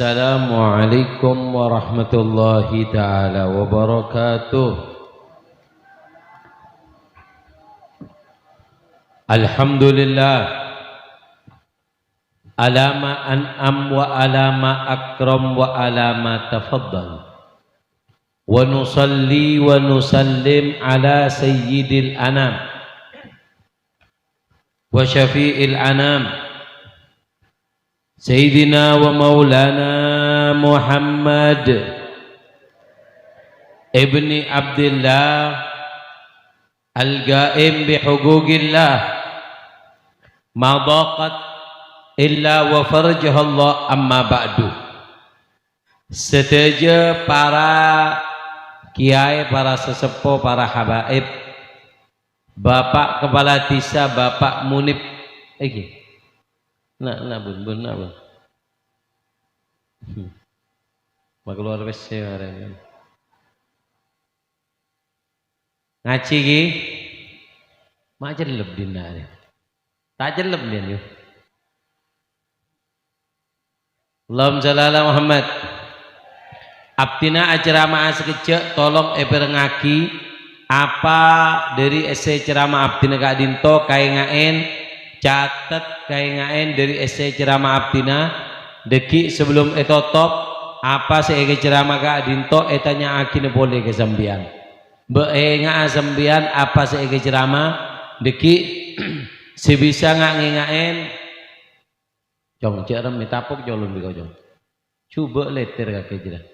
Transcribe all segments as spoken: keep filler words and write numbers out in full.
Assalamualaikum warahmatullahi taala wabarakatuh. Alhamdulillah. Ala ma an'am wa ala ma akram wa ala ma tafaddal. Wa nusalli wa nusallim ala sayyidil anam wa syafi'il anam, sayyidina wa maulana Muhammad ibni Abdillah, al-qaim bi huquqillah, ma daqat illa wa farajahallah, amma ba'du. Sadhâjâ para kiyaè, para saseppo, para habaib, Bapak Kepala Desa, Bapak Munib, iki. Na', na', Bun, Bun, na', Bun. Hmm. Makalowar pèssè marèn. Ngajhi, ghi? Ma' cellep dinna' rè. Ta' cellep, Din, yu. Allahumma shalli ala Muhammad. Abdhina acerama'a sakejjhâ', tolong èpèrengngaghi apa dhâri èssè cerama abdhina ka'dinto, kaènga'è, catet, kaènga'è dhâri èssè cerama abdhina, dhâggi' sabellunna ètotop, apa sè èkacerama ka'dinto ètanya'aghina polè ka sampèyan. Bâ' ènga'a sampèyan apa sè èkacerama, dhâggi' sè bisa nga-, ngènga'è. Cong, jhâ' remmè tapok colon bi' kocong. Jhubâ' lètèr kakè jârèya.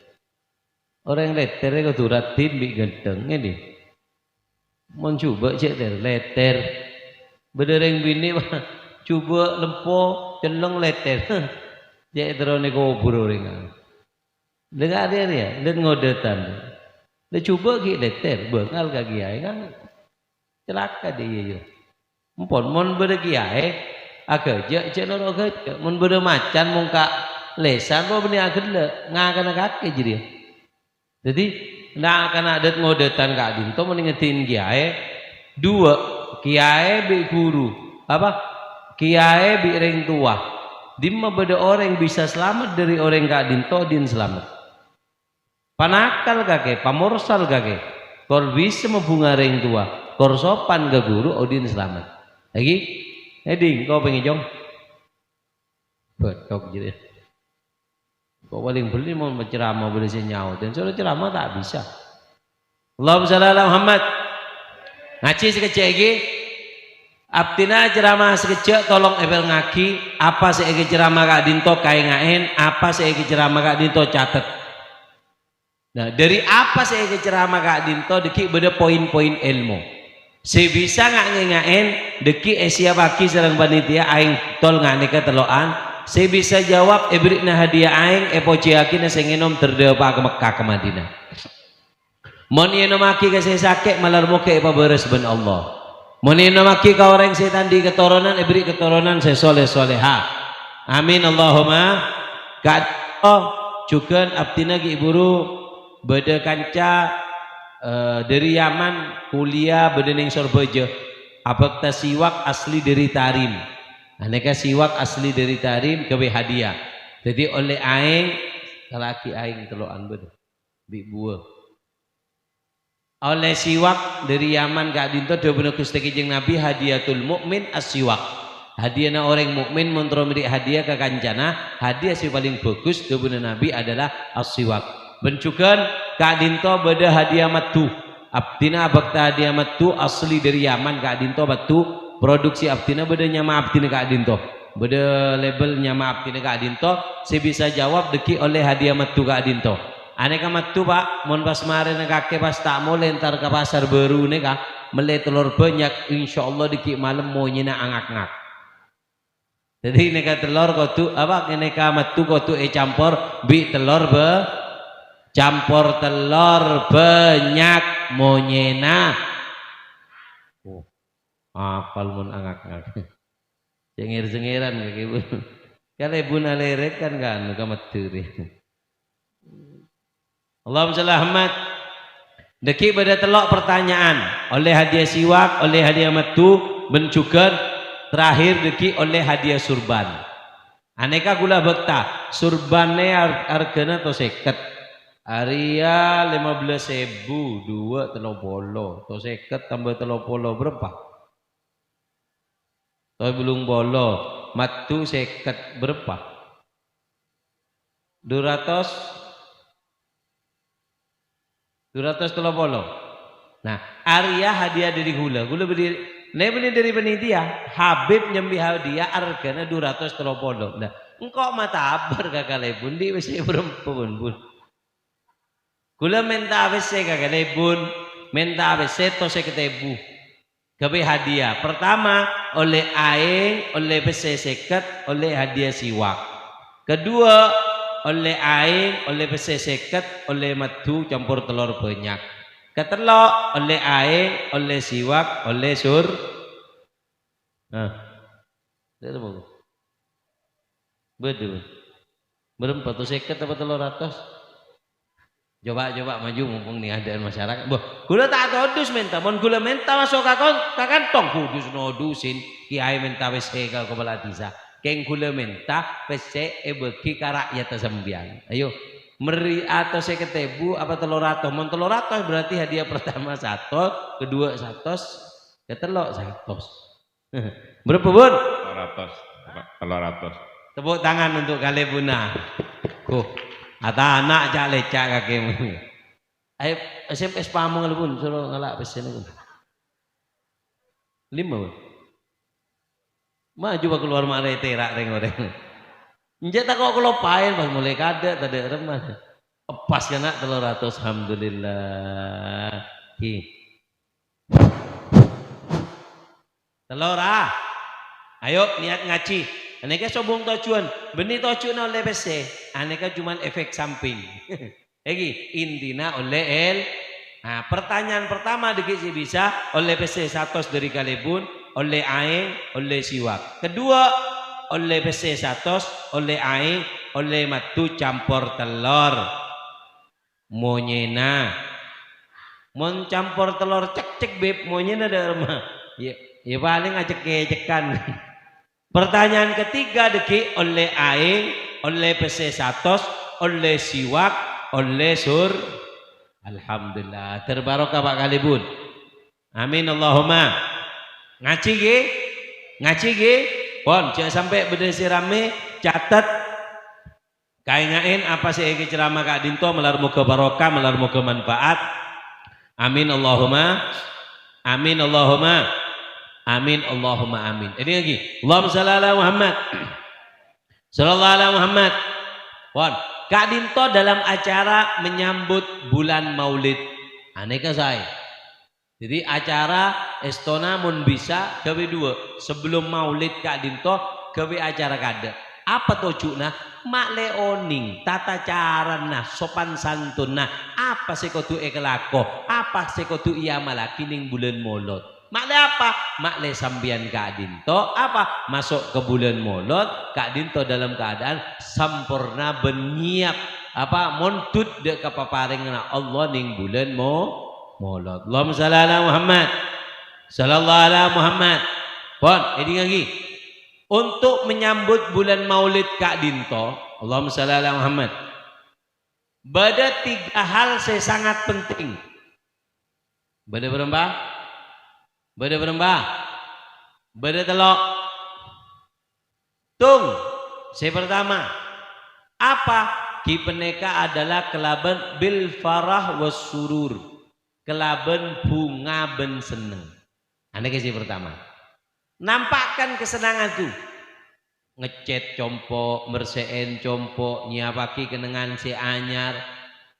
Orèng lètèr rè kodhu raddhin bi' ghântheng, ngènè. Mon jhubâ' jhâ' ter-, lètèr. Bâdâ rèng binè', jhubâ' lempo, cellèng lètèr. Jhâ' terro nè kobhur orèng. Lè ka'dinto rèya, lè ngodâtan. Lè jhubâ' ghi' lètèr, bângal ka kiyaè kan. Calaka dâ' iyâ, iyâ. Empon, mon bâdâ kiyaè, aghâjâ', jhâ' noro' aghâjâ'. Mon bâdâ macan mongka' lèsan, rowa bânnè aghellâ', ngakana kakè jârèya. Dhâddhi, na'-kana' dât-, ngodâtan ka'dinto mon èngèdhing kiyaè. Duwâ', kiyaè bi' ghuru. Apa? Kiyaè bi' rèng towa. Dimma bâdâ orèng bisa salamet dâri orèng ka'dinto, dhin salamet. Panakkal kakè, pamorsal kakè, kor bisa mabhunga rèng towa, kor sopan ka ghuru, odhin salamet. Lagi, ngèdhing, engko' pèngèn, Cong. Bâdhâk jârèya. Engko' palèng bellin mon ceramah bâdâ sè nyaot, dan soro ceramah ta' bisa. Allahumma shalli ala Muhammad. Ngajhi sakejjhâ' ghi. Abdhina ceramah sakejjhâ', tolong èpèrengngaghi apa sè èkacerama ka'dinto, kaènga'è, apa sè èkacerama ka'dinto, catet. Nah, dâri apa sè èkacerama ka'dinto, dhâggi' bâdâ poin-poin èlmo. Sè bisa nga-, ngènga'è, dhâggi' èsiyappaghi sareng panitia, aèng tol nga-, nèka tello'an. Sè bisa jawab, èbherri'na hadiah aèng, èpojiyâghina sè ngènom terdâpa ka Mekkah ka Madinah. Mon ènommaghi ka sè sakè', malar mogâ èpabârâs bân Allah. Mon ènommaghi ka orèng sè ta' andi' katoronan, èbherri' katoronan sè soleh-soleha. Amin, Allahumma. Ka-, oh, jhughân abdhina ghi' bhuru bâdâ kanca, eh, dâri Yaman, kuliah bâdâ neng Sorbhâjâ. Abhâkta siwak asli dâri Tarim. Anèka siwak asli dâri Tarim, ghâbây hadiah. Dhâddhi ollè aèng, kalaghi aèng tello'an bâdâ. Bi' buwâ. Ollè siwak dâri Yaman ka'dinto, dhâbuna Ghustè Kanjeng Nabi, "Hadiyatul mu'min as-siwak." Hadiahna orèng mukmin mon terro mèrè' hadiah ka kancana, hadiah sè palèng bhâghus, dhâbuna Nabi, adalah as-siwak. Bân jhughân ka'dinto bâdâ hadiah maddhu. Abdhina abhâkta hadiah maddhu asli dâri Yaman ka'dinto, maddhu produksi abdhina, bâdâ nyama abdhina ka'dinto. Bâdâ label nyama abdhina ka'dinto, sè bisa jawab dhâggi' ollè hadiah maddhu ka'dinto. Anèka maddhu, Pa', mon pas marèna kakè pas ta' molè entar ka pasar bâru nèka, mellè tellor bânnya', insyaallah dhâggi' malem monyèna angak-ngak. Dhâddhi nèka tellor kodhu, apa, nèka maddhu kodhu ècampor bi' tellor bâ-, campor tellor bânnya' monyèna. Oh, apal mon angak-ngak. Cengir-cengiran kake, Bu. Kalè bun alèrèk kan, kan, ka Madhurâ. Allahumma shalli ala Muhammad. Dhâggi' bâdâ tello' pertanyaan. Ollè hadiah siwak, ollè hadiah maddhu, bân jhughân terakhir dhâggi' ollè hadiah surban. Anèka ghulâ bâkta, surbanè ar-, arghâna to sèket. Arèya lèma bellâs èbu, duwâ' tello polo. To sèket tamba tello polo, bârâmpa? To bâllung polo. Maddhu sèket, bârâmpa? Du ratos? Du ratos tello polo. Nah, arèya hadiah dhâri ghulâ. Ghulâ bâdhi, nè bânnè dhâri panitia. Habib nyambi hadiah arghâna du ratos tello polo. Lah, engko' matabâr ka kalèbun, dhi' pèssè bârâmpa, bun, bun? Ghulâ mènta pèssè ka kalèbun, mènta pèssè to sèket èbu. Ghâbây hadiah. Pertama, ollè aèng, ollè pèssè sèket, ollè hadiah siwak. Kedua, ollè aèng, ollè pèssè sèket, ollè maddhu campor tellor bânnya'. Katello', ollè aèng, ollè siwak, ollè sur-, nah. Dâ' apa, Bu? Bâdâ, Bu. Bârâmpa to, sèket apa tello ratos? Coba, coba maju, mumpung nè adâ'ân masyarakat. Bâh, ghulâ ta' todus mènta. Mon ghulâ mènta maso' ka kon-, ka kantong, khusus nodusin. Kèyaè mènta pèssè ka kapala dhisa. Kèng ghulâ mènta pèssè èbâghi ka ra'yatta sampèyan. Ayo, mèrri' atos sèket èbu apa tello ratos? Mon tello ratos berarti hadiah pertama satos, kedua satos, katello' satos. Bârâmpa, bun? Tello ratos. Tello ratos. Tepuk tangan untuk kalèbunna. Ghâ, atana' ca'-lèca' kakè. Ayo, S M S pamong, bun, soro ngala' pèssèna, bun. Lèma, bun. Maju, bâ, kalowar marè tèra' rèng-orèng. Enjâ' tako' kaloppaèn pas molaè kadâ', tadâ' remma. Pas kana' tello ratos, alhamdulillah. Ghi. Tello ra. Ayo, niat ngajhi. Anèka sobung tojuwân. Bânnè tojuwânna ollè pèssè. Anèka coma efek samping. Èngghi, intina ollè el-, nah, pertanyaan pertama dhâggi' sè bisa, ollè pèssè satos dhâri kalèbun, ollè aèng, ollè siwak. Kedua, ollè pèssè satos, ollè aèng, ollè maddhu campor tellor. Monyèna. Mon campor tellor cekcek, Bib, monyèna dâ' remma. Ya, ya palèng acek-kècekan. Pertanyaan ketiga dhâggi', ollè aèng, ollè pèssè satos, ollè siwak, ollè sur-, alhamdulillah. Terbarokah, Pak, kalèbun. Amin, Allahumma. Ngajhi, ghi? Ngajhi, ghi? Pon, jhâ' sampè' bâdâ sè rammè, catet. Kaènga'è apa sè èkacèrama ka'dinto, malar moghâ barokah, malar moghâ manfaat. Amin, Allahumma. Amin, Allahumma. Amin, Allahumma, amin. Èdingngaghi. Allahumma shalli ala Muhammad. Shallallahu ala Muhammad. Pon. Ka'dinto dalam acara menyambut bulan Maulid. Anèka saè. Dhâddhi, acara èstona mon bisa ghâbây duwâ'. Sebelum Maulid ka'dinto, ghâbây acara kadâ'. Apa toju'na? Ma'lè onèng, tata carana, sopan santunna, apa sè kodhu èkalako, apa sè kodhu èamallaghi neng bulân Molod. Ma'lè apa? Ma'lè sampèyan ka'dinto, apa? Maso' ka bulân Molod, ka'dinto dalam keadaan samporna bân nyèyap, apa, mondhut dâ' ka paparènganna Allah neng bulân Mo-, Molod. Allahumma shalli ala Muhammad. Shallallahu ala Muhammad. Pon, èdingngaghi. Untuk menyambut bulân Maulid ka'dinto, Allahumma shalli ala Muhammad. Bâdâ tiga hal sè sangat penting. Bâdâ bârâmpa? Bâdâ bârâmpa? Bâdâ tello'. Tung, sè pertama, apa? Ghi panèka adalah kalabân bil farah was surur, kalabân bhunga bân senneng. Anèka sè pertama. Nampakkan kesenangan tu. Ngecèt compo', mersè'è compo', nyèyappaghi kennengngan sè anyar.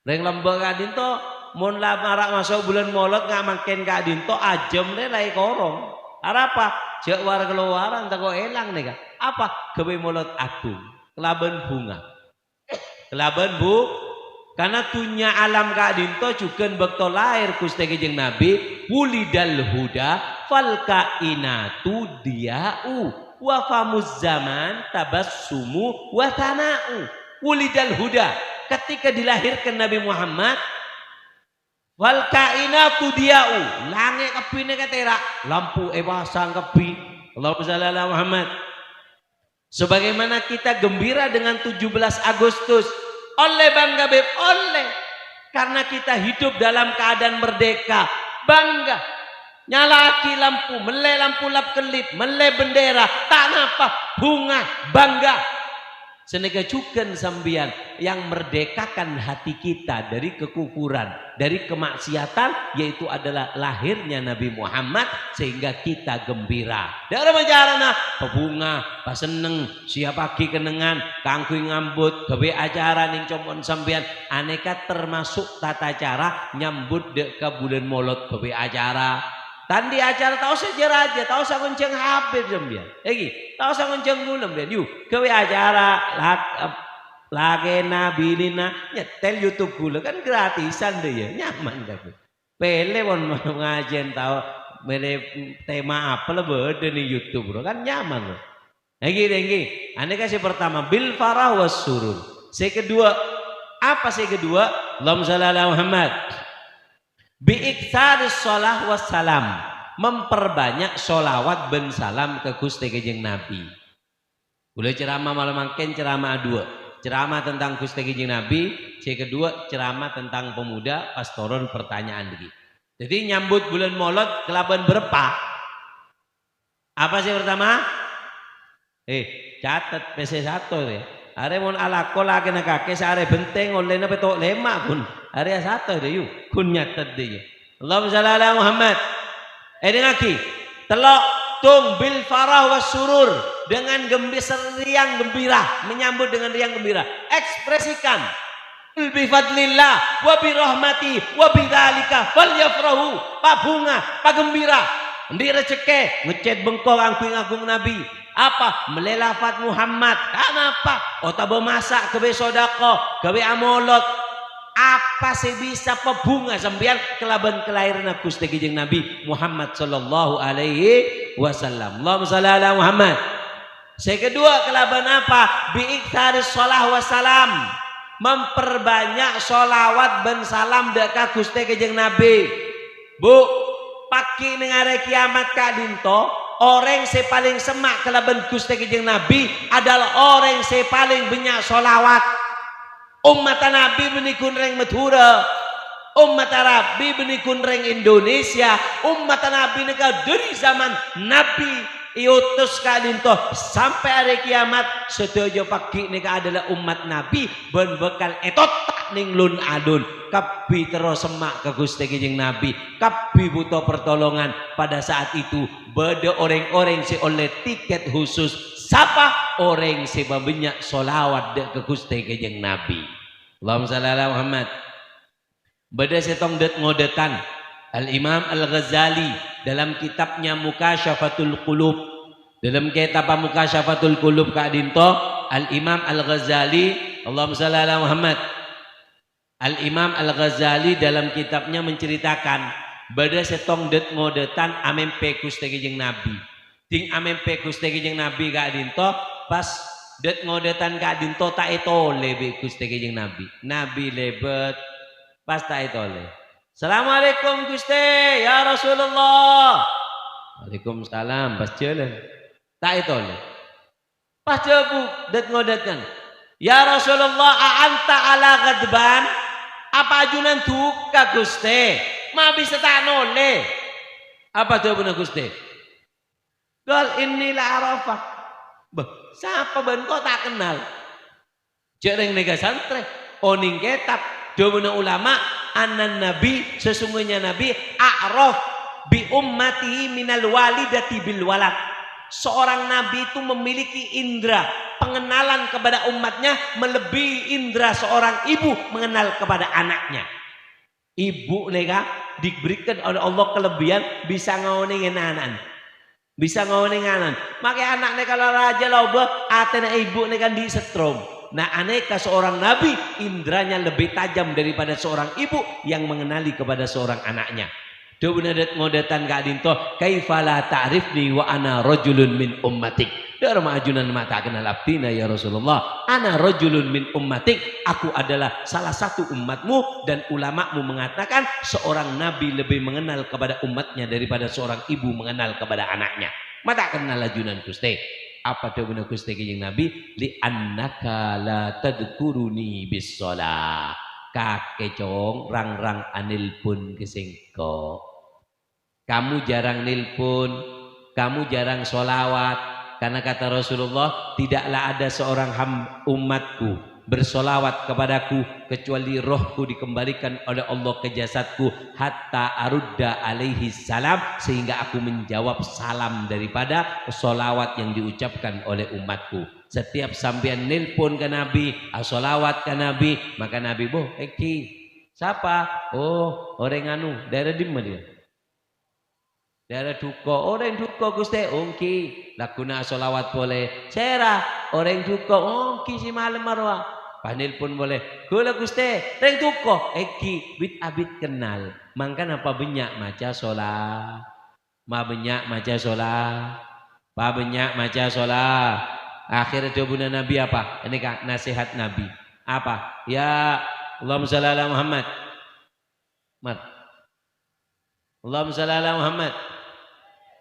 Rèng lambâ' ka'dinto, mon la mara' maso' bulân Molod nga' mangkèn ka'dinto, ajâm rè la èkorong. Arapa? Jhâ' war-kalowaran, tako' èlang nèka. Apa? Ghâbây Molod Aghung. Kalabân bhunga. Kalabân bhu-, karna dhunnya alam ka'dinto jhughân bâkto laèr Ghustè Kanjeng Nabi, wulidal huda, fal kainatu diya'u, wa famuz zaman tabassumu wa thana'u. Wulidal huda, ketika dilahirkan Nabi Muhammad, fal kainatu diya'u, langngè' kabbhi nèka tèra', lampu èpasang kabbhi. Allahumma shalli ala Muhammad. Sebagaimana kita gembira dengan tujuh belas Agustus. Ollè bangga, Beb? Ollè. Karena kita hidup dalam keadaan merdeka. Bangga. Nyala'aghi lampu, mellè lampu lap-kellit, mellè bendera, ta' napa, bhunga, bangga. Sanèka jhughân sampèyan yang merdekakan hati kita dari kekufuran, dari kemaksiatan, yaitu adalah lahirnya Nabi Muhammad, sehingga kita gembira. Dâ'ramma carana, pabhunga, pasenneng, siapaghi kennengngan kaangghuy ngambut, ghâbây acara neng compo'na sampèyan. Anèka termasuk tata cara nyambut dâ' ka bulân Molod, ghâbây acara. Ta' andi' acara, ta' osa jâ-rajâ, ta' osa ngoncang Habib sampèyan. Èngghi, ta' osa ngoncang ghulâ sampèyan. Yu, ghâbây acara, lak-, lakèna, binèna, nyètèl YouTube ghulâ, kan gratisan dâ' iyâ, nyaman tapi. Pèlè pon ngajhiyân tao, mèlè tema apa la bâdâ neng YouTube, bro, kan nyaman, bro. Èngghi, èngghi. Anèka sè pertama, bil farah was surur. Sè kedua, apa sè kedua? Allahumma shalli ala Muhammad. Bi iktsaris shalah was salam. Memperbanyak sholawat bân salam ka Ghustè Kanjeng Nabi. Kaulâ ceramah malem mangkèn, ceramah adua. Ceramah tentang Ghustè Kanjeng Nabi, sè kedua ceramah tentang pemuda, pas toron pertanyaan dhâggi'. Dhâddhi nyambut bulân Molod kalabân bârâmpa. Apa sè pertama? Eh, catet, pèssè sato rè. Arè mon alako lakèna kakè saarè bhenteng, ollèna pètto' lèma', ghun. Arè sato rè, yu. Ghun nyatet dhâ' iyâ. Allahumma shalli ala Muhammad. Èdingngaghi. Tello', tung bil farah was surur. Dengan gembi-, seriang gembira. Menyambut dengan riang gembira. Ekspresikan. "Bi fadlillah wa bi rahmati wa bi dzalika falyafrahu." Pabhunga, pagembira. Andi' rejekkè, ngecèt bengko kaangghuy ngaghung Nabi. Apa? Mellè lafat Muhammad. Kanapa? Otabâ masa' ghâbây sodako, ghâbây amolod. Apa sè bisa pabhunga sampèyan kalabân kalahèranna Ghustè Kanjeng Nabi Muhammad sallallahu alaihi wasallam. Allahumma shalli ala Muhammad. Sè kedua, kalabân apa? Bi iktsaris shalah wassalam. Memperbanyak sholawat bân salam dâ' ka Ghustè Kanjeng Nabi. Bu, paghi' neng arè kiyamat ka'dinto, orèng sè palèng semma' kalabân Ghustè Kanjeng Nabi adalah orèng sè palèng bânnya' sholawat. Ommatta Nabi bânnè ghun rèng Madhurâ. Ommatta Nabi bânnè ghun rèng Indonesia. Ommatta Nabi nèka dâri zaman Nabi èotos ka'dinto sampè' arè kiyamat, sadhâjâ paghi' nèka adalah ommat Nabi bân bhâkal ètotta' neng lon-alon. Kabbhi terro semma' ka Ghustè Kanjeng Nabi. Kabbhi bhuto pertolongan. Pada saat itu, bâdâ orèng-orèng sè ollè tiket khusus. Sapa? Orèng sè pabânnya' sholawat dâ' ka Ghustè Kanjeng Nabi. Allahumma shalli ala Muhammad. Bâdâ sèttong dât-ngodâtan. Al-Imam Al-Ghazali dalam kitabnya Mukasyafatul Qulub. Dalam kitab Mukasyafatul Qulub ka'dinto, Al-Imam Al-Ghazali, Allahumma shalli ala Muhammad. Al-Imam Al-Ghazali dalam kitabnya menceritakan, bâdâ sèttong dât-ngodâtan amèmpè Ghustè Kanjeng Nabi. Ding amèmpè Ghustè Kanjeng Nabi ka'dinto, pas dât-ngodâtan ka'dinto ta' ètolè bi' Ghustè Kanjeng Nabi. Nabi lèbât, pas ta' ètolè. "Assalamualaikum, Ghustè, ya Rasulullah." "Waalaikumsalam," pas jhâlân. Ta' ètolè. Pas dhâbu dât-ngodâtan, "Ya Rasulullah, a anta ala ghadban? Apa ajunan duka, Ghustè? Ma' bisa ta' nolè?" Apa dhâbuna Ghustè? "Qal inni la arafak." "Bâh, sapa bân engko' ta' kennal?" Jhâ' rèng nèka santrè, onèng kètab, dhâbuna ulama, "Annan Nabi, sesungguhnya Nabi, a'raf bi ummatihi minal walidati bil walad." Seorang nabi itu memiliki indera pengenalan kepada umatnya melebihi indera seorang ibu mengenal kepada anaknya. Ibu nèka diberikan oleh Allah kelebihan bisa ngaonèngè ana'na. Bisa ngaonèngè ana'na. Makè ana' nèka la rajâ la obâ, atèna ibu nèka andi' setrom. Nah, anèka seorang nabi, inderanya lebih tajam daripada seorang ibu yang mengenali kepada seorang anaknya. Dhâbuna dât-ngodâtan ka'dinto, "Kaifa la ta'rifni wa ana rajulun min ummatik?" "Dhâ'ramma ajunan ma' ta' kennal abdhina, ya Rasulullah? Ana rajulun min ummatik, aku adalah salah satu umatmu, dan ulama'mu mengatakan seorang nabi lebih mengenal kepada umatnya daripada seorang ibu mengenal kepada anaknya." Ma' ta' kennal ajunan, Ghustè. Apa dhâbuna Ghustè Kanjeng Nabi? "Li'annaka la tadzkuruni bis shalah." Kakè, Cong, rang-rang anèlpon ka sèngko'. Kamu jarang nelpon, kamu jarang sholawat. Karena kata Rasulullah, "Tidaklah ada seorang ham-, umatku bersolawat kepadaku kecuali rohku dikembalikan oleh Allah ke jasadku, hatta arudda alaihi salam, sehingga aku menjawab salam daripada sholawat yang diucapkan oleh umatku." Setiap sampeyan nelpon ka Nabi, asholawat ka Nabi, maka Nabi, "Boh, èngghi. Sapa?" "Oh, orèng anu, daerah dimma dia?" "Daerah Duko." "Orèng Duko, Ghustè?" "Èngghi." Lagghuna asholawat polè. "Sèra?" "Orèng Duko." "Èngghi, sè malem arowa." Pas nelpon polè. "Ghulâ, Ghustè, rèng Duko." "Èngghi." Bit-abit kennal. Mangkana pabânnya' maca shola-, pabânnya' maca shola-, pabânnya' maca shola-. Akhirnya dhâbuna Nabi apa? Ini, Kak, nasihat Nabi. Apa? Ya, Allahumma sholli ala Muhammad. Mat. Allahumma sholli ala Muhammad.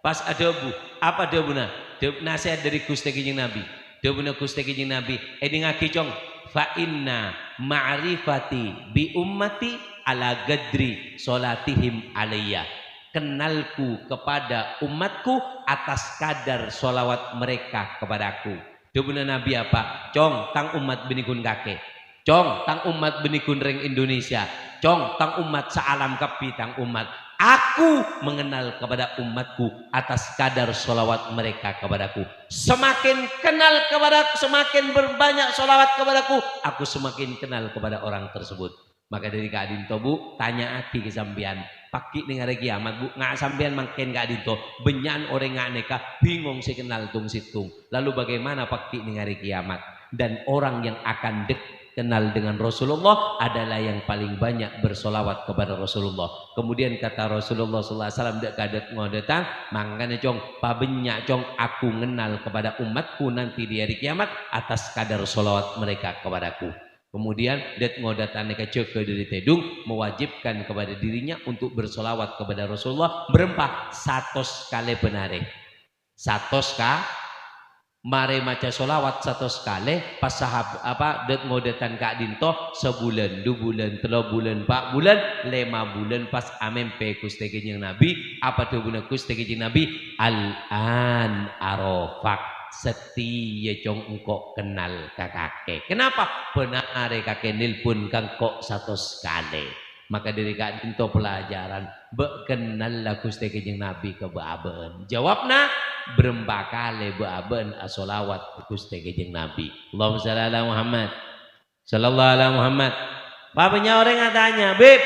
Pas adhâbu, apa dhâbuna? Dhâb-, nasihat dari Ghustè Kanjeng Nabi. Dhâbuna Ghustè Kanjeng Nabi, "Èdingngaghi, Cong, fa inna ma'rifati bi ummati ala qadri sholatihim alayya." Kenalku kepada umatku atas kadar sholawat mereka kepadaku. Dhâbuna Nabi apa? "Cong, tang umat bânnè ghun kakè. Cong, tang umat bânnè ghun rèng Indonesia. Cong, tang umat saalam kabbhi tang umat. Aku mengenal kepada umatku atas kadar sholawat mereka kepadaku. Semakin kenal kepada, semakin berbanyak sholawat kepadaku, aku semakin kenal kepada orang tersebut." Maka dhâri ka'dinto, Bu, tanya'aghi ka sampèyan. Paghi' neng arè kiyamat, Bu, nga' sampèyan mangkèn ka'dinto, bânnya'an orèng nga' nèka bingong sè kennal tong-sèttong. Lalu bagaimana paghi' neng arè kiyamat? Dan orang yang akan dek-, kenal dengan Rasulullah adalah yang paling banyak bersolawat kepada Rasulullah. Kemudian kata Rasulullah sallallahu alaihi wasallam dâ' ka dât-ngodâtang, "Mangkana, Cong, pabânnya', Cong, aku ngennal kepada umatku nanti di hari kiamat atas kadar solawat mereka kepadaku." Kemudian, dât-ngodâtang nèka jâgâ dâri tèdung, mewajibkan kepada dirinya untuk bersolawat kepada Rasulullah bârâmpa? Satos kalè bân arè. Satos ka-, marè maca solawat satos kalè, pas sahab-, apa, dât-ngodâtang ka'dinto, sabulân, du bulân, tello bulân, pa' bulân, lèma bulân, pas amèmpè Ghustè Kanjeng Nabi, apa dhâbuna Ghustè Kanjeng Nabi? "Al-an arafak." Satèya, Cong, engko' kennal ka kakè. Kenapa? Bân arè kakè nelpon ka engko' satos kalè. Maka dâri ka'dinto pelajaran, bâ' kennalla Ghustè Kanjeng Nabi ka bâ'-abâ'ân. Jawabna, bârâmpa kalè bâ'-abâ'ân asolawat ka Ghustè Kanjeng Nabi. Allahumma shalli ala Muhammad. Sallallahu ala Muhammad. Bânnya' orèng atanya, "Bib,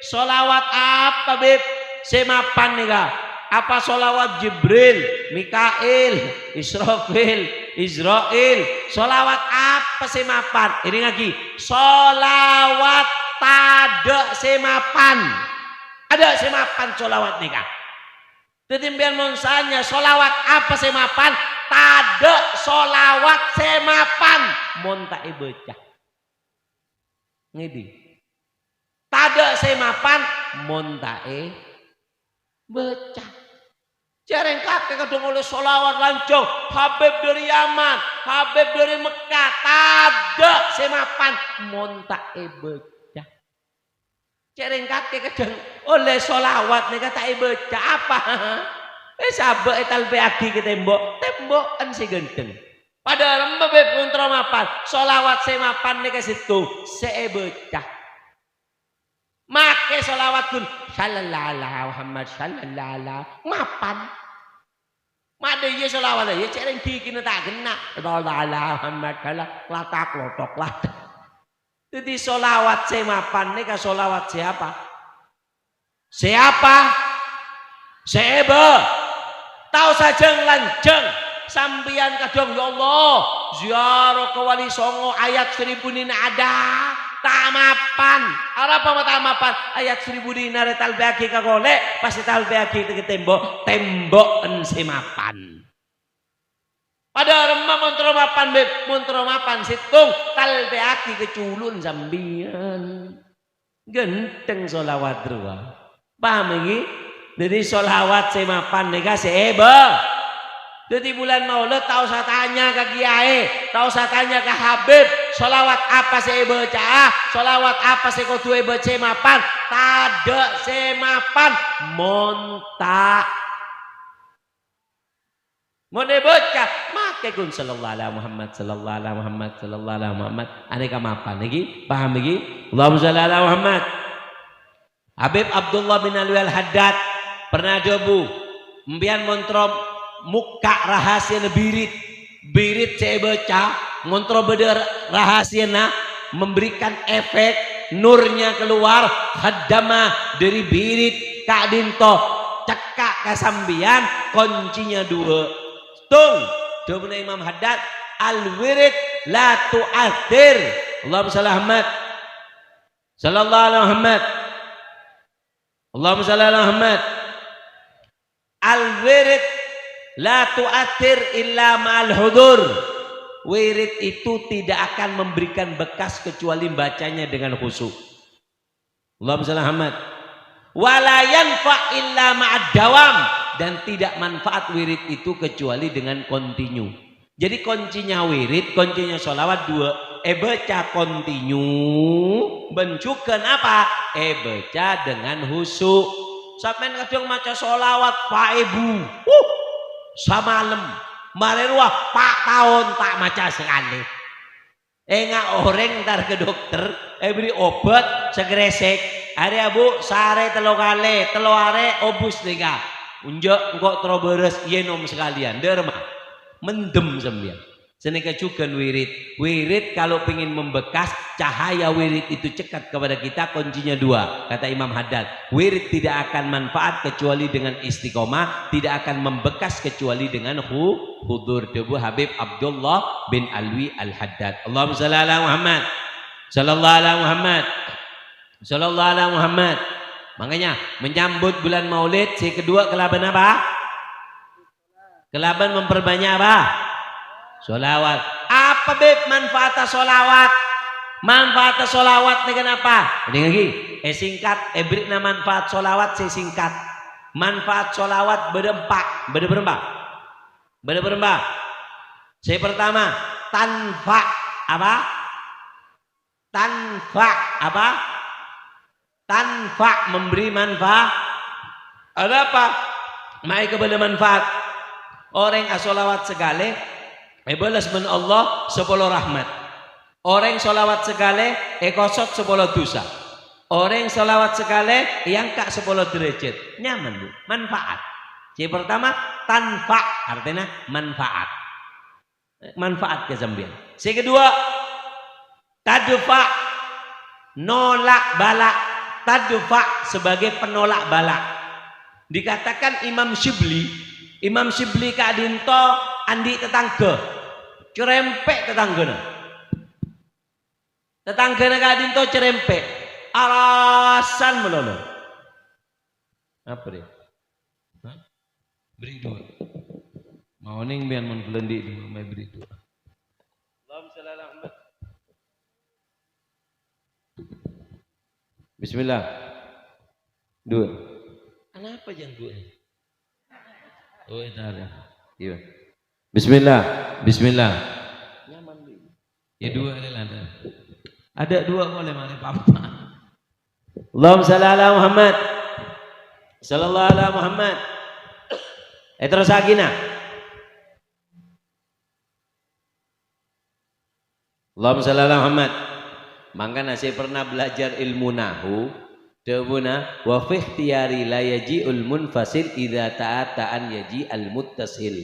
solawat apa, Bib, sè mapan nèka? Apa solawat Jibril, Mikail, Israfil, Izrail? Solawat apa sè mapan?" Èdingngaghi, solawat tadâ' sè mapan. Tadâ' sè mapan solawat nèka. Dhâddhi, sampèyan mon sanya, solawat apa sè mapan? Tadâ' solawat sè mapan mon ta' èbâca. Ngèdhing. Tadâ' sè mapan mon ta' èbâca. Jhâreng kakè kadhâng ollè solawat lanjhâng, Habib dâri Yaman, Habib dâri Mekkah, tadâ' sè mapan mon ta' èbâca. Jhâreng kakè kadhâng ollè solawat nèka ta' èbâca apa? Èsabâ' ètalpèyaghi ka tèmbo', tèmbo'en sè ghântheng. Padâ remma, Bib, mon terro mapan, solawat sè mapan nèka sèttong, sè èbâca. Makè solawat ghun, "Sallallahu ala Muhammad, sallallahu ala," mapan. Madâ iyâ solawat, iyâ jhâreng ghighina ta' ghenna'. "Sallallahu ala Muhammad, salla-," latak-lotok, latak. Dhâddhi, solawat sè mapan nèka solawat sè apa? Sè apa? Sè èbâ-, tao sajâng lanjhâng. Sampèyan kadhâng, "Ya Allah, ziarah ka Wali Songo ayat seribu dina ada." Ta' mapan. Arapa ma' ta' mapan? Ayat seribu dina rè talpèyaghi ka kolè', pas ètalpèyaghi ka tèmbo', tèmbo'en sè mapan. Padâ remma mon terro mapan, Bib, mon terro mapan sèttong, talpèyaghi ka colo'en sampèyan. Ghântheng solawat rowa. Paham, èngghi? Dhâddhi, solawat sè mapan nèka sè èbâ-, Dhâddhi bulân Maulud ta' osa tanya ka kiyaè, ta' osa tanya ka Habib, sholawat apa sè èbâca'a, sholawat apa sè kodhu èbâca sè mapan, tadâ' sè mapan, mon ta'. Mon èbâca, makè ghun, "Sallallahu ala Muhammad, sallallahu ala Muhammad, sallallahu ala Muhammad." Anèka mapan, ènggi? Paham, ènggi? Allahumma shalli ala Muhammad. Habib Abdullah bin Alwi Al-Haddad pernah adhâbu, "Empèyan mon terro mokka' rahasiyana birit, birit sè èbâca, mon terro bâdâ rahasiyana, memberikan efek, nurnya keluar, khaddama dâri birit ka'dinto, cekka' ka sampèyan, koncinya dua." Tung, dhâbuna Imam Haddad, "Al-wirid la tu'athir." Allahumma shalli ala Muhammad. Sallallahu ala Muhammad. Allahumma shalli ala Muhammad. Al-wirid la tu'athir illa ma'al hudur. Wirid itu tidak akan memberikan bekas kecuali bacanya dengan khusyuk. Allahumma shalli ala Muhammad. Wa la yanfa illa ma'ad dawam. Dan tidak manfaat wirid itu kecuali dengan kontinu. Jadi, koncinya wirid, koncinya sholawat dua, èbâca kontinu, bân jhughân apa? Èbâca dengan khusyuk. Sampèyan kadhâng maca sholawat pa èbu, huh, samalem, marè rowa pa taon ta' maca sakalè. Enga' orèng entar ka dokter, èberri' obât sè grèsèk. Arèya, Bu, sarè tello kalè, tello arè obus nèka. Enjâ', engko' terro bârâs, iyâ nom sakalèyan. Dârma. Mendem sampèyan. Sanèka jhughân wirid. Wirid kalau pengen membekas, cahaya wirid itu cekat kepada kita, kuncinya dua. Kata Imam Haddad, "Wirid tidak akan manfaat kecuali dengan istiqomah, tidak akan membekas kecuali dengan hu-, hudur." Dhâbu Habib Abdullah bin Alwi Al-Haddad. Allahumma shalli ala Muhammad. Sallallahu ala Muhammad. Sallallahu ala Muhammad. Makanya, menyambut bulan Maulid, sè kedua kalabân apa? Kalabân memperbanyak apa? Sholawat. Apa, Bib, manfaat sholawat? Manfaat sholawat nèka napa? Èdhingngaghi, èsingkat, èberri'na manfaat sholawat sè singkat. Manfaat sholawat bâdâ empa'. Bâdâ bârâmpa? Bâdâ bârâmpa? Sè pertama, tanfa. Apa? Tanfa. Apa? Tanfa, memberi manfaat. Ada apa? Maèkabâlâ manfaat. Orèng asholawat sakalè, èbâlâs bân Allah sapolo rahmat. Orèng sholawat sakalè, èkosot sapolo dhusa. Orèng sholawat sakalè, èangka' sapolo derajat. Nyaman, Bu. Manfaat. Sè pertama, tanfa, artèna manfaat. Manfaat ka sampèyan. Sè kedua, tadfa, nolak bala. Tadfa sebagai penolak bala. Dikatakan Imam Syibli, Imam Syibli ka'dinto andi' tatangghâ. Cerempè' tatanggâna. Tatanggâna ka'dinto cerempè'. Alasan malolo. Apa dia? Hah? Beri dua. Mau neng biar mon kelandi dua, mai beri dua. Allahumma shalli ala Muhammad. Bismillah. Dua. Kenapa jangan dua ini? Oh, itu ada. Iya. Bismillah. Bismillah. Nyaman, Bu. Ya, dua kali lah, ada. Ada dua boleh, mana papa. Allahumma shalli ala Muhammad. Sallallahu ala Muhammad. Eh, terus lagi, nah. Allahumma shalli ala Muhammad. Mangkana sè pernah belajar ilmu nahu, dhâbuna, "Wa fi ikhtiyari la yaji'ul munfasil idza ta'ata an yaji'al muttasil."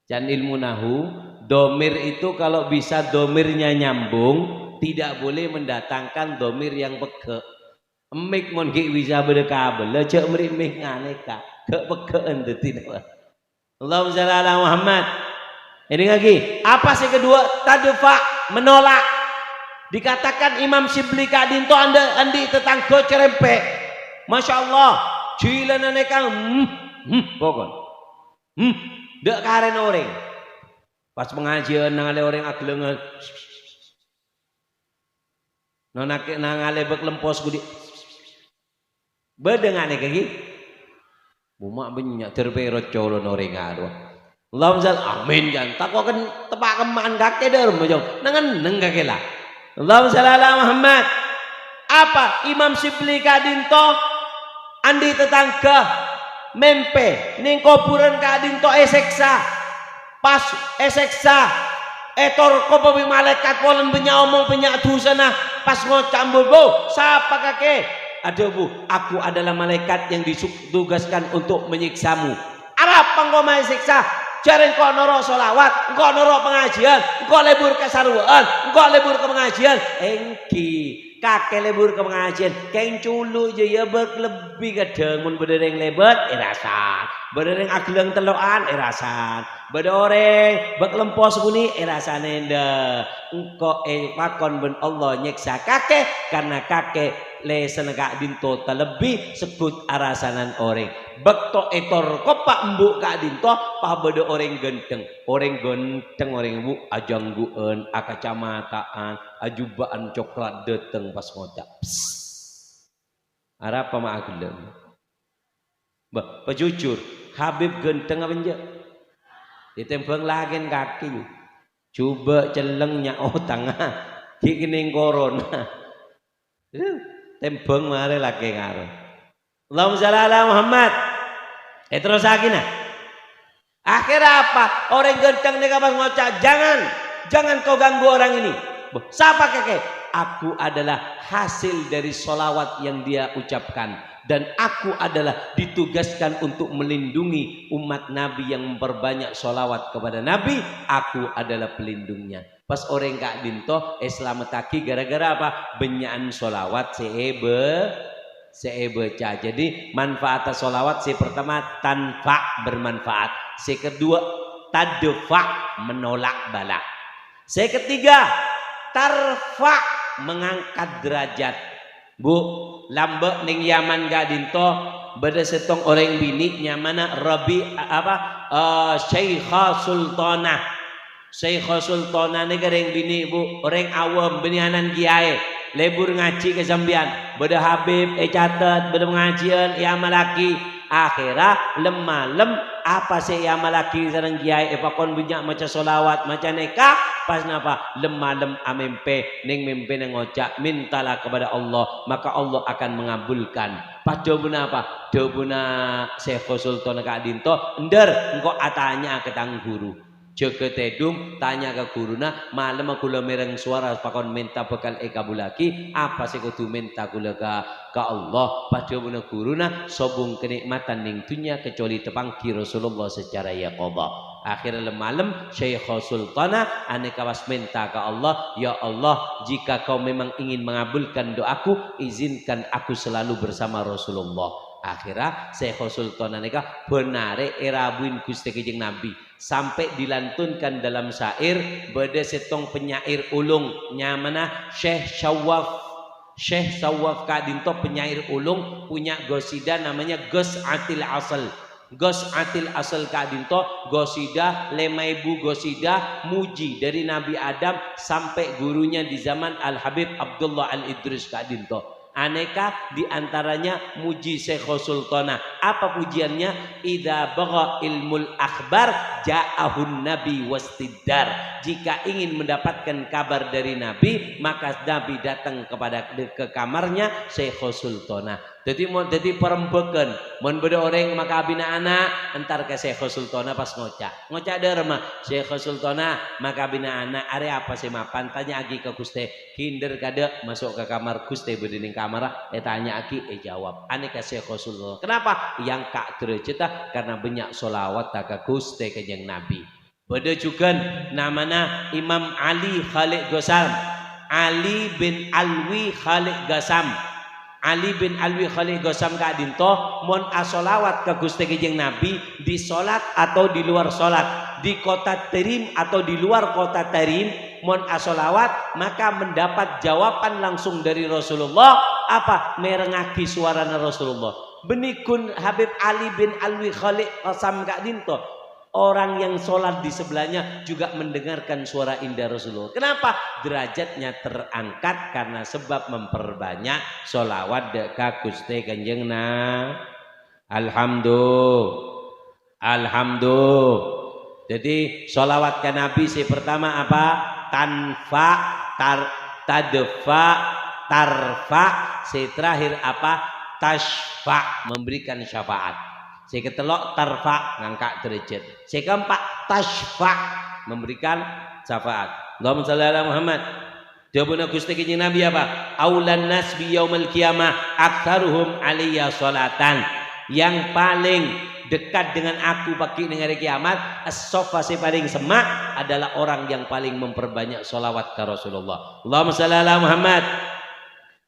Can ilmu nahu, domir itu kalau bisa domirnya nyambung, tidak boleh mendatangkan domir yang pegghâ'. Emmik mon ghi' bisa bâdâ kabella, jhâ' mèrè'emmik nganèka. Ghâ' pegghâ'ân dhâddhi napa? Allahumma shalli ala Muhammad. Èdhingngaghi, apa sè kedua? Tadfa, menolak. Dikatakan Imam Syibli ka'dinto andi', andi' tatangghâ cerempè'. Masya Allah, jhilana nèka, hmm, hmm, pokok. Hmm, dâ' karèna orèng. Pas pangajiân nangalè orèng aghellângan. Nonake nangalè bâk lempos budi. Bâdâ nganèka ghi? Buma' bânnya' dâr pèro' colon orèng arowa. Allahumma shalli, amin, kan. Tako' kan tepa' kemma'an kakè dâ' remma, Jong. Neng-enneng kakè la. Allahumma shalli ala Muhammad. Apa Imam Syibli ka'dinto andi' tatangghâ mèmpè neng kobhurân ka'dinto èsèksa. Pas èsèksa, ètorkopa bi' malaèkat polana bânnya' omong, bânnya' dhusana, pas ngoca' embu, "Bu, sapa kakè?" Adhâbu, "Aku adalah malaikat yang disu-, ditugaskan untuk menyiksamu." Arapa engko' maèsèksa? Jhâ' rèng engko' noro' sholawat, engko' noro' pangajiân, engko' lebur ka sarwa'an, engko' lebur ka pangajiân. Èngghi, kakè lebur ka pangajiân, kèng culu' jâ, iyâ bâk lebbi kadhâng. Mon bâdâ rèng lèbât, èrasan. Bâdâ rèng aghellâng tello'an, èrasan. Bâdâ orèng bâk lempo sabunè, èrasan ènḍâ'. Engko' èpakon bân Allah nyèksa kakè, karna kakè lèsanna ka'dinto talebbi segghut arasanan orèng. Bâkto ètorkopa embu' ka'dinto, pas bâdâ orèng ghântheng. Orèng ghântheng, orèng bu-, ajhânggu'ân, akacamataan, ajhubâ'ân coklat dâteng pas ngoca', "Psst. Arapa ma' aghellâng?" Bâh, pajhujhur, Habib ghântheng apa enjâ'? Ètèmbhâng lakèn kakè, yu. Jhubâ' celleng nya' otangnga, ghi' kennèng korona. Tèmbhâng marè lakè ngaro. Allahumma shalli ala Muhammad. Èterrossaghi, nah. Akhirnya apa? Orèng ghântheng nèka pas ngoca', "Jangan, jangan kau ganggu orang ini." Bâh, sapa kakè? "Aku adalah hasil dari sholawat yang dia ucapkan. Dan aku adalah ditugaskan untuk melindungi umat Nabi yang memperbanyak sholawat kepada Nabi. Aku adalah pelindungnya." Pas orèng ka'dinto èslamettaghi gara-gara apa? Bânnya'an sholawat sè èbâ-, sè èbâca. Jadi, manfaat sholawat sè pertama tanfa', bermanfaat. Sè kedua tadfa', menolak bala. Sè ketiga tarfa', mengangkat derajat. Bu, lambâ' neng Yaman ka'dinto bâdâ sèttong orèng binè' nyamana Rabi-, apa, eh, Syaikha Sultanah. Syaikha Sultanah nèka rèng binè', Bu, orèng awam, bânnè ana'na kèyaè. Lebur ngajhi ka sampèyan. Bâdâ Habib ècatet, bâdâ pangajiân èamallaghi. Akhèrra lem-malem apa sè èamallaghi sareng kèyaè èpakon bânnya' maca sholawat, maca nèka, pas napa? Lem-malem amèmpè, neng mèmpèna ngoca', "Mintalah kepada Allah, maka Allah akan mengabulkan." Pas dhâbuna apa? Dhâbuna Syaikha Sultanah ka'dinto, "Endher, engko' atanya'a ka tang ghuru." Jâgâ tèdung, tanya ka ghuruna, "Malemma kaulâ mèreng sowara pakon mènta bhâkal èkabulaghi, apa sè kodhu mènta kaulâ ka, ka Allah?" Pas dhâbuna ghuruna, "Sobung kanè'matan neng dhunnya kecuali tapangghi Rasulullah secara yaqadha." Akhèrra lem-malem, Syaikha Sultanah anèka pas mènta ka Allah, "Ya Allah, jika Kau memang ingin mengabulkan doaku, izinkan aku selalu bersama Rasulullah." Akhèrra Syaikha Sultanah nèka bân arè èrabui Ghustè Kanjeng Nabi. Sampai dilantunkan dalam syair, bâdâ sèttong penyair ulung, nyamana Syekh Syawaf. Syekh Syawaf ka'dinto penyair ulung, punya qasidah namanya Ghas'atil Asal. Ghas'atil Asal ka'dinto qasidah, lèma èbu qasidah, muji dari Nabi Adam sampai gurunya di zaman Al-Habib Abdullah Al-Idris ka'dinto. Anèka di antaranya muji Syaikha Sultanah. Apa pujiannya? "Idza bagha ilmul akhbar ja'ahun nabi wastiddar." Jika ingin mendapatkan kabar dari Nabi, maka Nabi datang kepada, ke kamarnya Syaikha Sultanah. Dhâddhi mon, dhâddhi parembhâghân, mon bâdâ orèng makabina ana', entar ka Syaikha Sultanah pas ngoca'. Ngoca' dâ' remma, "Syaikha Sultanah, makabina ana', arè apa sè mapan? Tanya'aghi ka Ghustè." Ghindher kadâ' maso' ka kamar Ghustè, bâdâ neng kamarra, ètanya'aghi, èjâwâb. Anèka Syaikha Sultanah. Kenapa? Èangka' dârâjhâddhâ karna bânnya' sholawatta ka Ghustè Kanjeng Nabi. Bâdâ jhughân namana Imam Ali Khalid Ghosam. Ali bin Alwi Khalid Ghosam. Ali bin Alwi Khalid Ghosam ka'dinto, mon asholawat ka Ghustè Kanjeng Nabi, di sholat atau di luar sholat, di kota Tarim atau di luar kota Tarim, mon asholawat, maka mendapat jawaban langsung dari Rasulullah, apa? Mèrengngaghi sowarana Rasulullah. Bânnè ghun Habib Ali bin Alwi Khalid Ghosam ka'dinto. Orang yang sholat di sebelahnya juga mendengarkan suara indah Rasulullah. Kenapa? Derajatnya terangkat karena sebab memperbanyak sholawat dâ' ka Ghustè Kanjeng Na-, Alhamdulillah. Alhamdulillah. Jadi, sholawat ka Nabi sè pertama apa? Tanfa, tar-, tadfa, tarfa. Sè terakhir apa? Tashfa, memberikan syafaat. Sè katello' tarfa, ngangka' derajat. Sè keempat, tashfa, memberikan syafaat. Allahumma shalli ala Muhammad. Dhâbuna Ghustè Kanjeng Nabi apa? "Aulan nas bi yaumal qiyamah aktsaruhum alayya sholatan." Yang paling dekat dengan aku pagi neng hari kiamat, as-soffa sè paling semma' adalah orang yang paling memperbanyak sholawat ka Rasulullah. Allahumma shalli ala Muhammad.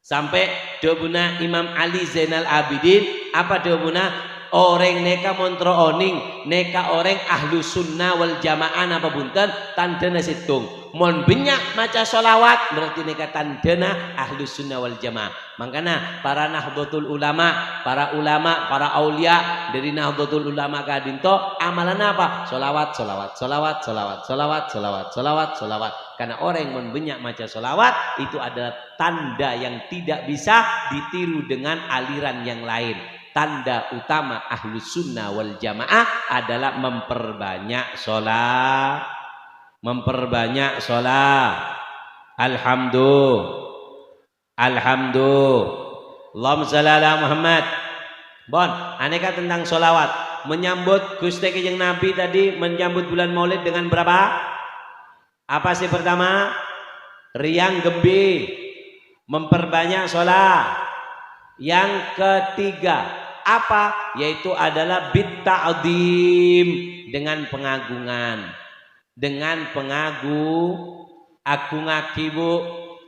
Sampè' dhâbuna Imam Ali Zainal Abidin, apa dhâbuna? Orèng nèka mon terro onèng, nèka orèng ahlu sunnah wal jamaah napa bhunten, tandhâna sèttong. Mon bânnya' maca sholawat, berarti nèka tandhâna ahlu sunnah wal jamaah. Mangkana para Nahdlatul Ulama, para ulama, para aulia dhâri Nahdlatul Ulama ka'dinto, amalanna apa? Sholawat, sholawat, sholawat, sholawat. Karena orèng mon bânnya' maca sholawat, itu adalah tanda yang tidak bisa ditiru dengan aliran yang lain. Tanda utama ahlu sunnah wal jamaah adalah memperbanyak sholat. Memperbanyak sholat. Alhamdulillah. Alhamdulillah. Allahumma shalli ala Muhammad. Bon, anèka tentang sholawat. Menyambut Ghustè Kanjeng Nabi tadi, menyambut bulan Maulid dengan berapa? Apa sè pertama? Riang ghembhi, memperbanyak sholat. Yang ketiga, apa? Yaitu adalah bit ta'zim, dengan pengagungan. Dengan pengagu-, agungaghi, Bu,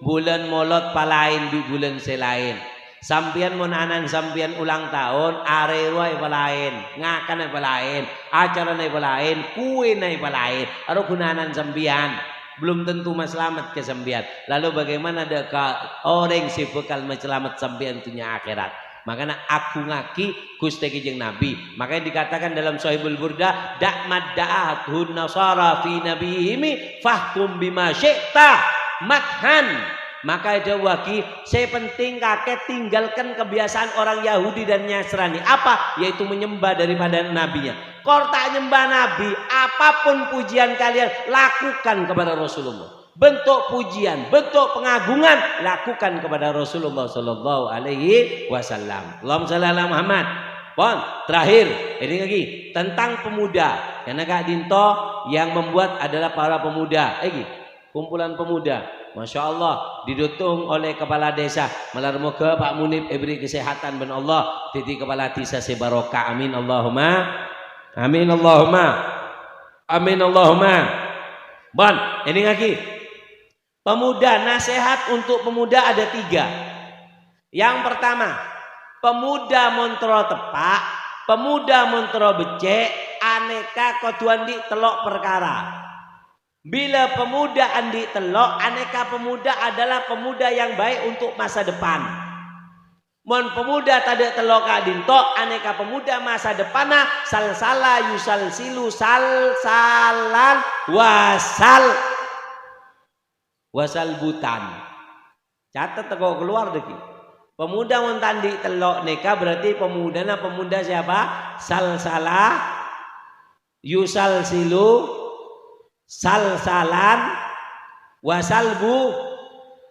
bulan Molod palaèn bi' bulan sè laèn. Sampèyan mon ana'na sampèyan ulang taon, arè rowa èpalaèn, ngakanna èpalaèn, acarana èpalaèn, kuèna èpalaèn. Aro ghunana sampèyan, belum tentu maslamet ka sampèyan. Lalu bagaimana dâ' ka orèng sè bhâkal maslamet sampèyan dhunnya akhèrat? Mangkana agungaghi Ghustè Kanjeng Nabi. Makanya dikatakan dalam Sahihul Burdah, "Da' madda'athun nasara fi nabiyhimi fahkum bima syi'ta madhan." Maka èdhâbuwaghi, sè penting kakè tinggalkan kebiasaan orang Yahudi dan Nasrani. Apa? Yaitu menyembah daripada nabinya. Kor ta' nyembah nabi, apapun pujian kalian, lakukan kepada Rasulullah. Bentuk pujian, bentuk pengagungan, lakukan kepada Rasulullah sallallahu alaihi wasallam. Allahumma shalli ala Muhammad. Pon, terakhir, èdhingngaghi tentang pemuda. Karena ka'dinto yang membuat adalah para pemuda. Èghi. Kumpulan pemuda. Masya Allah, didukung oleh kepala desa. Malar moga Pak Munib èbèrri' kesehatan bân Allah, dhâddhi kepala desa sè barokah. Amin Allahumma. Amin Allahumma. Amin Allahumma. Bon, èdhingngaghi. Pemuda, nasihat untuk pemuda ada tiga. Yang pertama, pemuda mon terro teppa', pemuda mon terro beccè', anèka kodhu andi' tello' parkara. Bila pemuda andi' tello', anèka pemuda adalah pemuda yang baik untuk masa depan. Mon pemuda tadâ' tello' ka'dinto, anèka pemuda masa depanna salsala yusalsilu salsalan wasal, wasalbutan. Catet tako' keluar dâggi'. Pemuda mon ta' andi' tello' nèka berarti pemudana pemuda siapa? Salsala yusalsilu salsalan wasalbu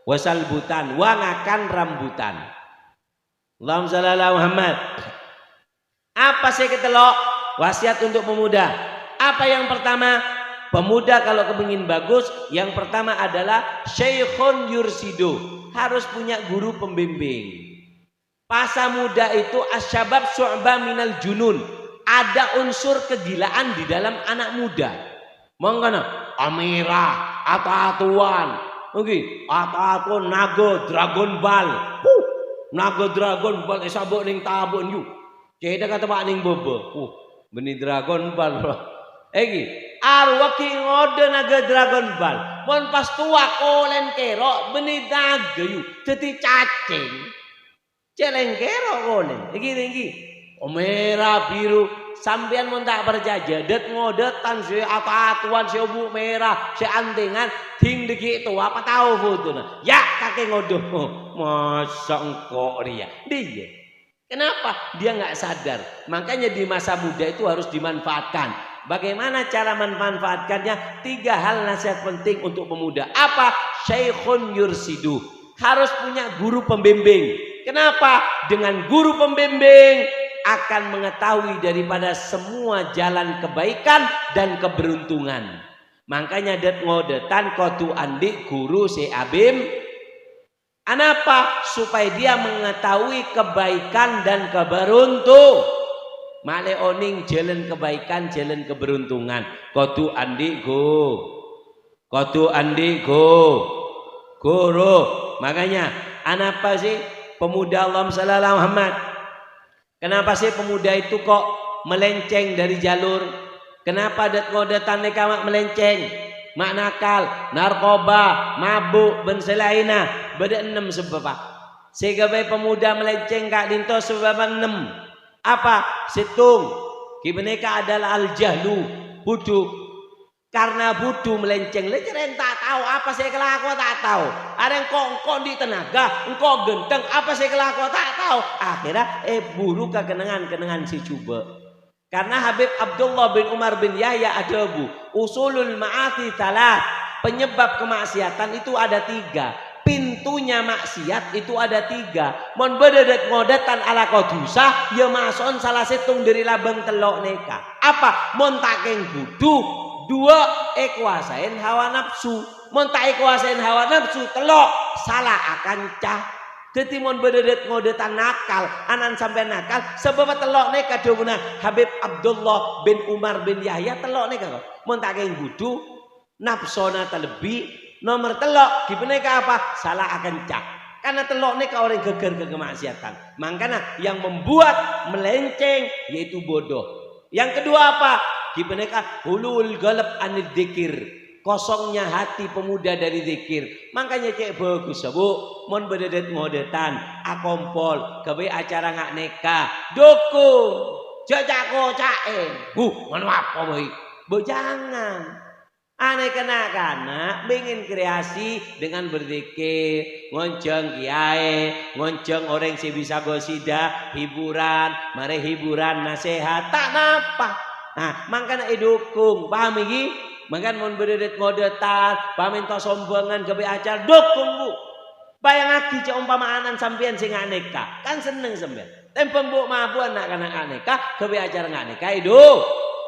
wasalbutan, wa ngakan rambutan. Allahumma shalli ala Muhammad. Apa sè katello'? Wasiat untuk pemuda. Apa yang pertama? Pemuda kalau kepingin bagus, yang pertama adalah syaikhun yursidu. Harus punya guru pembimbing. Masa muda itu asyabab syu'bah minal junun. Ada unsur kegilaan di dalam anak muda. Mangkana, amèra, ato-atowan. Ènggi, ato-atowan naga Dragon Ball. Huh, naga Dragon Ball èsabâ' neng tabâ'ân, yu. Cèdhâ ka teppa' neng bâbâ. Huh, bânnè Dragon Ball. Ènggi, arowa ghi' ngodâ naga Dragon Ball. Mon pas towa kolèn kèro', bânnè naga, yu. Dhâddhi cacèng. Cè' lèngkèro' kolèn. Ènggi, ènggi. Oh, mèra, biru. Sampèyan mon ta' parcajâ, dât-ngodâtan sè ato-atowan, sè obu' mèra, sè antèngan, dhing dâggi' towa, patao fotona. Ya', kakè ngodâ. Oh, masa engko' rèya? Dhiyâ. Kenapa? Dia nggak sadar. Makanya di masa muda itu harus dimanfaatkan. Bagaimana cara memanfaatkannya? Tiga hal nasihat penting untuk pemuda. Apa? Syaikhun yursidu. Harus punya guru pembimbing. Kenapa? Dengan guru pembimbing akan mengetahui daripada semua jalan kebaikan dan keberuntungan. Mangkanya det-ngodetan kodhu andhi' guru sè abim. Anapa? Supaya dia mengetahui kebaikan dan keberuntu-, ma'lè onèng jhâlân kebaikan, jhâlân keberuntungan. Kodhu andhi' gu-, kodhu andhi' gu-, guru. Makanya, anapa sih pemuda, Allahumma shalli ala Muhammad, kenapa sih pemuda itu kok melenceng dari jalur? Kenapa det-ngodetan nèka ma' melenceng? Ma' nakal, narkoba, mabuk, bân sè laènna. Bâdâ ennem sabâbbhâ. Sè ghâbây pemuda melenceng ka'dinto sabâbbhâ ennem. Apa? Sèttong, ghibâ nèka adalah al-jahlu, budhu. Karena budhu melenceng, lè jârèya ta' tao apa sè èkalako, ta' tao. Arè engko', engko' andi' tenaga, engko' ghântheng, apa sè èkalako, ta' tao. Akhirnya èburu ka kennengngan-kennengngan sè jhubâ'. Karena Habib Abdullah bin Umar bin Yahya adhâbu, "Usulul ma'asi tsalah." Penyebab kemaksiatan itu ada tiga. Pintunya maksiat itu ada tiga. Mon bâdâ det-ngodetan alako dhusa, ya maso'on sala sèttong dâri labâng tello' nèka. Apa? Mon ta' kèng budhu, duwâ', èkowasaèn hawa napsu. Mon ta' èkowasaèn hawa napsu, tello', sala akanca. Dhâddhi mon bâdâ det-ngodetan nakal, ana'na sampèyan nakal, sabâbbhâ tello' nèka dhâbuna Habib Abdullah bin Umar bin Yahya, tello' nèka kok. Mon ta' kèng budhu, napsona talebbi, nomer tello', ghibâ nèka apa? Sala akanca. Karena tello' nèka orèng ghâgghâr ka kamaksiatan. Mangkana yang membuat melenceng yaitu bodoh. Yang kedua apa? Ghibâ nèka hulul qalb anid dzikir. Kosongnya hati pemuda dari dzikir. Mangkanya cè' bhâghussa, Bu. Mon bâdâ det-ngodetan, akompol, ghâbây acara nga' nèka. Dukung. Jhâ' ca'-koca'è. Bu, mano apa bhâi? Bu, jangan. Anèka na'-kana' bingin kreasi dengan berzikir, ngonjhâng kiyaè, ngonjhâng orèng sè bisa ghosida, hiburan, marè hiburan, nasehat, ta' napa. Nah, mangkana èdukung, paham iki? Mangkana mon bâdâ det-ngodetan, pamènta sombhângan ghâbây acara, dukung, Bu. Bâjângaghi jhâ' ompama ana'na sampèyan sè nga' nèka, kan senneng sampèyan. Tèmbhâng bu'-mabu'an na'-kana' nga' nèka, ghâbây acara nga' nèka, èdu.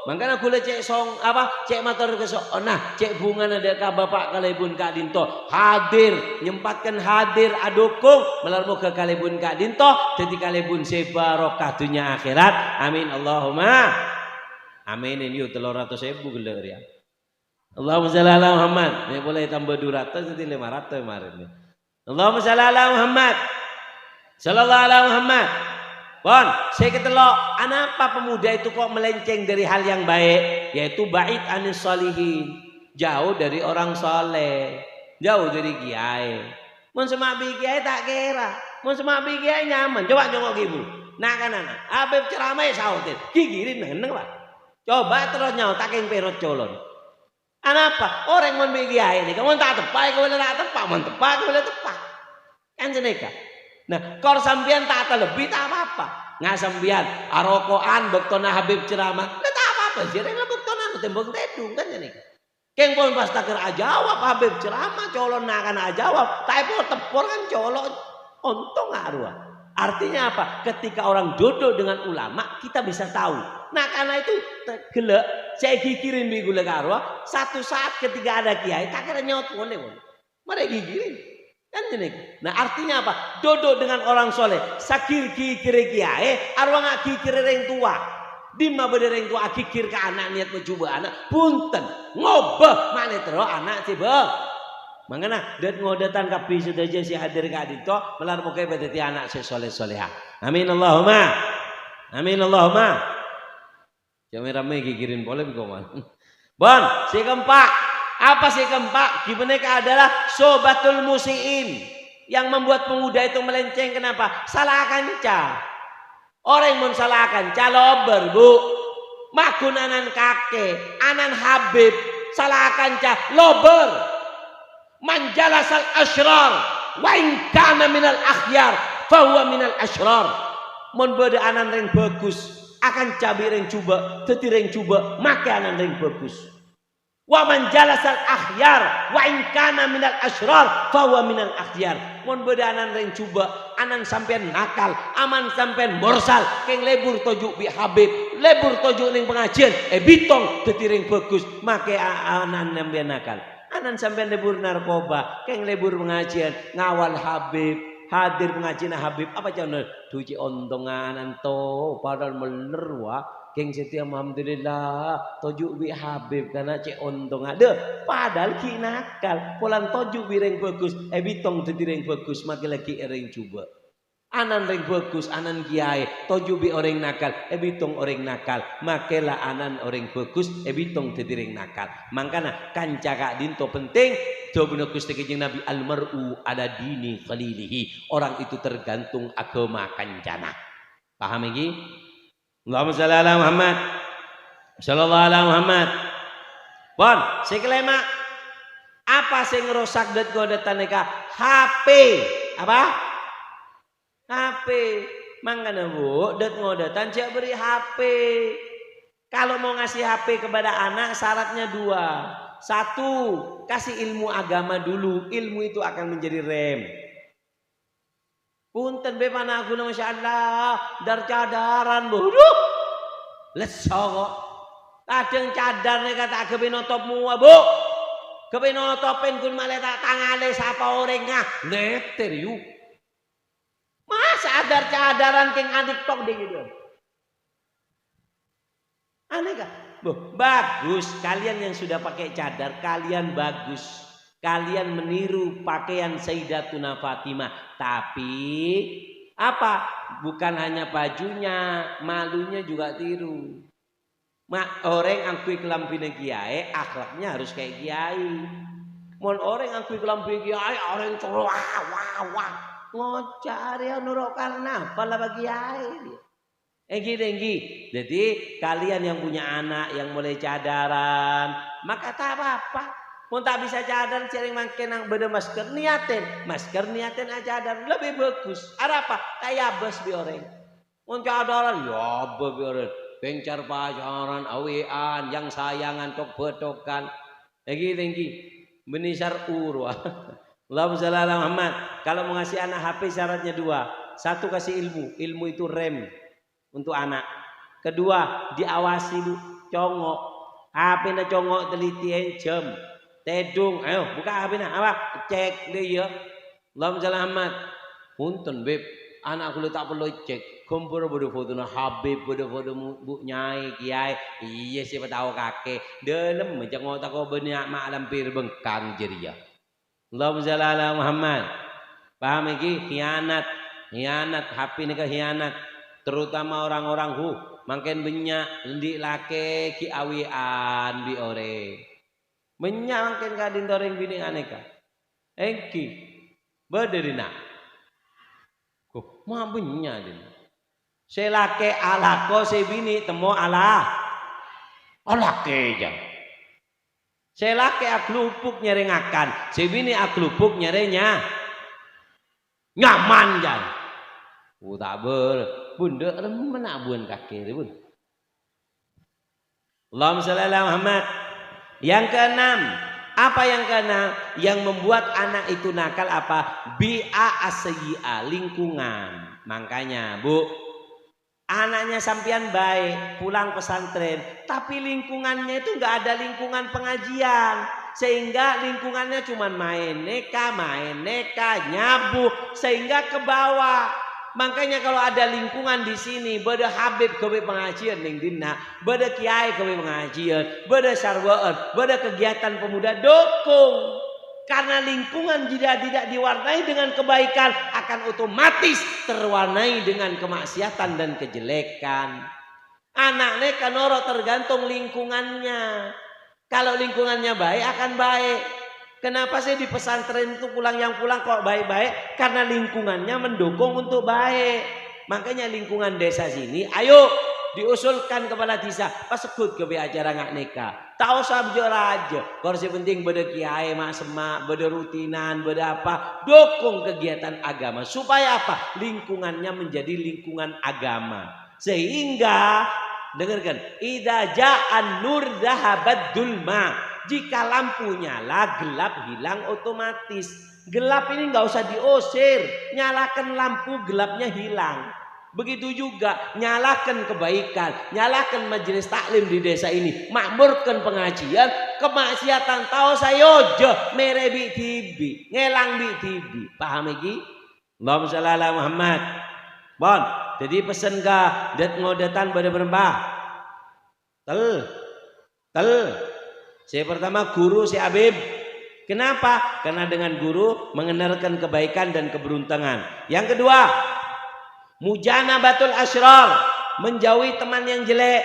Mangkana ghulâ cè' song-, apa, cè' mator ka so-, oh, nah, cè' bhungana dâ' ka bapa' kalèbun ka'dinto. Hadir, nyempatkan hadir, adukung, malar moghâ kalèbun ka'dinto dhâddhi kalèbun sè barokah dhunnya akhèrat. Amin, Allahumma amin. Ini tello ratos èbu ghellâ' rèya. Allahumma shalli ala Muhammad. Mè' polè tamba du ratos, dhâddhi lèma ratos marèn. Allahumma shalli ala Muhammad. Shallallahu ala Muhammad. Pon, sè katello', anapa pemuda itu kok melenceng dari hal yang baik? Yaitu ba'id anis shalihin. Jauh dari orang saleh. Jauh dari kiyaè. Mon sè ma' bi' kiyaè ta' kèra. Mon sè ma' bi' kiyaè nyaman. Coba nyongngo' ghi, Bu. Na'-kana', Habib ceramah saotin. Ghighiri neng-enneng, Pak. Coba terros nyaot, ta' kèng pèrot colon. Anapa? Orèng mon bi' kiyaè nèka, mon ta' teppa' èkabâlâ ta' teppa', mon teppa' èkabâlâ teppa'. Kan sanèka. Nah, kor sampèyan ta' talebbi ta' apa-apa. Nga' sampèyan aroko'an bâktona Habib ceramah, la ta' apa-apa, jhârèng la bâktona tèmbhâng tèdung, kan sanèka. Kèng pon pas takèr ajâwâb Habib ceramah, colonna na'-kana' ajâwâb, ta' èpor-teppor kan colo'. Ontong arowa. Artinya apa? Ketika orang duduk dengan ulama, kita bisa tahu. Na'-kana' itu te-, ghellâ', sè èghighiri bi' ghulâ ka arowa, satu saat ketika ada kiyaè, ta' kèra nyaot polè, polè. Marè èghighiri. Kan ngènè. Nah, artinya apa? Duduk dengan orang soleh, saghighiri kiyaè, arowa nga' ghighiri rèng towa. Dimma bâdâ rèng towa aghighir ka ana' niyat majhubâ' ana', bhunten, ngobâ ma'lè terro ana' sè bâ-, Mangkana, det-ngodâtan kabbhi sadhâjâ sè hadir ka'dinto, malar moghâ èpadhâddhi ana' sè soleh-soleha. Amin, Allahumma. Amin, Allahumma. Jhâ' mè-rammè ghighiri polè bi' koman. Bon, sè keempat. Apa sè keempat? Ghibâ nèka adalah sohbatul musi'in. Yang membuat pemuda itu melenceng, kenapa? Sala akanca. Orèng mon sala akanca lobâr, Bu. Maghun ana'na kakè, ana'na Habib, sala akanca lobâr. "Man jalasal asyrar, wa in kana minal akhyar, fahuwa minal asyrar." Mon bâdâ ana'na rèng bhâghus, Akanca bi' rèng jhubâ', dhâddhi rèng jhubâ', make ana'na rèng bhâghus. "Wa man jalasal akhyar, wa in kana minal asyrar, fa huwa minal akhyar." Mon bâdâ ana'na rèng jhubâ', ana'na sampèyan nakal, ana'na sampèyan morsal, kèng lebur toju' bi' Habib, lebur toju' neng pangajiân, èbitong dhâddhi rèng bhâghus, make a-, ana'na sampèyan nakal. Ana'na sampèyan lebur narkoba, kèng lebur pangajiân, ngawal Habib, hadir pangajiânna Habib, apa ca'na? Dhu cè' ontongan anto, padahal mèller, wa. Kèng sèttè, alhamdulillah, toju' bi' Habib, karna cè' ontongan. Dâ, padahal ghi' nakal, polana toju' bi' rèng bhâghus, èbitong dhâddhi rèng bhâghus, make la ghi' rèng jhubâ'. Ana'na rèng bhâghus, ana'na kiyaè, toju' bi' orèng nakal, èbitong orèng nakal, make la ana'na orèng bhâghus, èbitong dhâddhi rèng nakal. Mangkana, kanca ka'dinto penting, dhâbuna Ghustè Kanjeng Nabi, "Al mar'u ala dini khalilihi." Orang itu tergantung agama kancana. Paham iki? Allahumma shalli ala Muhammad. Shallallahu ala Muhammad. Pon, sè kelèma'. Apa sè ngrosak dhât-ngodâdhân nèka? H P. Apa? H P. Mangkana, Bu, dhât-ngodâdhân jhâ' bâri' H P. Kalau mau ngasih H P kepada anak, syaratnya dua. Satu, kasih ilmu agama dulu. Ilmu itu akan menjadi rem. Punten, Beb, ana' ghulâ, masyaallah, dar-cadaran, Bu. Duh! Lesso, kok. Kadhâng cadar nèka ta' ghâbây notop mowa, Bu. Ghâbây notopèn ghun malè ta' tangalè sapa orèngnga. Lètèr, yu. Masa dar-cadaran kèng a-TikTok dhi, gitu. Aneh, kan? Loh, bagus. Kalian yang sudah pakai cadar, kalian bagus. Kalian meniru pakaian Sayyidatuna Fatimah. Tapi, apa? Bukan hanya bajunya, malunya juga tiru. Ma-, orèng angghuy kalambhina kiyaè, akhlaknya harus kayak kiyaè. Mon orèng angghuy kalambhi kiyaè, orèng colo, wah, wah, wah. Ngoca' arèya noro' karnaval apa kiyaè, dia. Ènggi, ènggi. Jadi, kalian yang punya anak yang mulai cadaran, maka tak apa-apa. Mon ta' bisa cadaran, sèrèng mangkèn nang bâdâ masker, niatin. Masker niatin acadar, lebih bagus. Arapa? Ta' èabâs bi' orèng. Mon cadaran, èabâs bi' orèng. Pèncar pacaran, awe'an, yang sayangan, tok-bâtokan. Ènggi, ènggi. Bânnè syar'u rowa. Allahumma shalli ala Muhammad. Kalau mau ngasih anak H P syaratnya dua. Satu, kasih ilmu. Ilmu itu rem untuk anak. Kedua, diawasi, Bu. Congo'. H P-na congo', teliti, enjam. Tèdung. Ayo, buka H P-na. Apa? Cek, deh, iya. Allahumma shalli Muhammad. Punten, Beb. Ana' ghulâ ta' parlo ècèk. Ghâmbhârrâ bâdâ fotona Habib, bâdâ foto mu-, Bu Nyai, Kiai. Iyâ, sapa tao kakè. Dâlem, congo' tako' bânnè ma' lampir bengkang jârèya. Allahumma shalli ala Muhammad. Paham iki? Khianat. Khianat, H P nèka khianat. Terutama orang-orang, hu, mangkèn bânnya' andi' lakè ghi' awe'an bi' orèng. Bânnya' mangkèn ka'dinto orèng binè' anèka. Ènggi. Bâdâ dinna'. Ko, ma' bânnya' dinna'. Sè lakè alako, sè binè' temmo ala-, alakè, jâ. Sè lakè aglubuk nyarè ngakan, sè binè' aglubuk nyarè nya-, nyaman, jâ. Oh, ta' bâr-, bun, dâ' remmen abuwân kakè rè, bun. Allahumma shalli ala Muhammad. Yang keenam, apa yang keenam? Yang membuat anak itu nakal apa? Bi'a as-sayyi'ah, lingkungan. Makanya, Bu, anaknya sampeyan baik, pulang pesantren, tapi lingkungannya itu nggak ada lingkungan pengajian, sehingga lingkungannya cuman maèn nèka, maèn nèka, nyabu, sehingga kebawa. Makanya kalau ada lingkungan di sini, bâdâ Habib ghâbây pangajiân neng dinna', bâdâ kiai ghâbây pangajiân, bâdâ sarwa'an, bâdâ kegiatan pemuda, dukung. Karena lingkungan jika tidak diwarnai dengan kebaikan, akan otomatis terwarnai dengan kemaksiatan dan kejelekan. Anak nèka noro' tergantung lingkungannya. Kalau lingkungannya baik, akan baik. Kenapa sih di pesantren itu pulang yang pulang kok baik-baik? Karena lingkungannya mendukung untuk baik. Makanya lingkungan desa sini, ayo diusulkan kepala desa, pasebbhut ghâbây acara nga' nèka. Ta' osa bâjâ rajâ, kor sè penting bâdâ kiai ma'-, semma', bâdâ rutinan, bâdâ apa, dukung kegiatan agama. Supaya apa? Lingkungannya menjadi lingkungan agama. Sehingga, dengarkan, "Idza ja'an nur dzahabad dzulma." Jika lampu nyala, gelap hilang otomatis. Gelap ini nggak usah diusir. Nyalakan lampu, gelapnya hilang. Begitu juga, nyalakan kebaikan, nyalakan majelis taklim di desa ini, makmurkan pengajian, kemaksiatan tao sayoja, mere bi' dhibi', ngelang bi' dhibi'. Paham iki? Allahumma shalli ala Muhammad. Pon, jadi pesen ka det-ngodetan bâdâ bârâmpa? Tel. Tel. Sè pertama guru, sè Habib. Kenapa? Karena dengan guru mengenalkan kebaikan dan keberuntungan. Yang kedua, mujanabatul asrar, menjauhi teman yang jelek.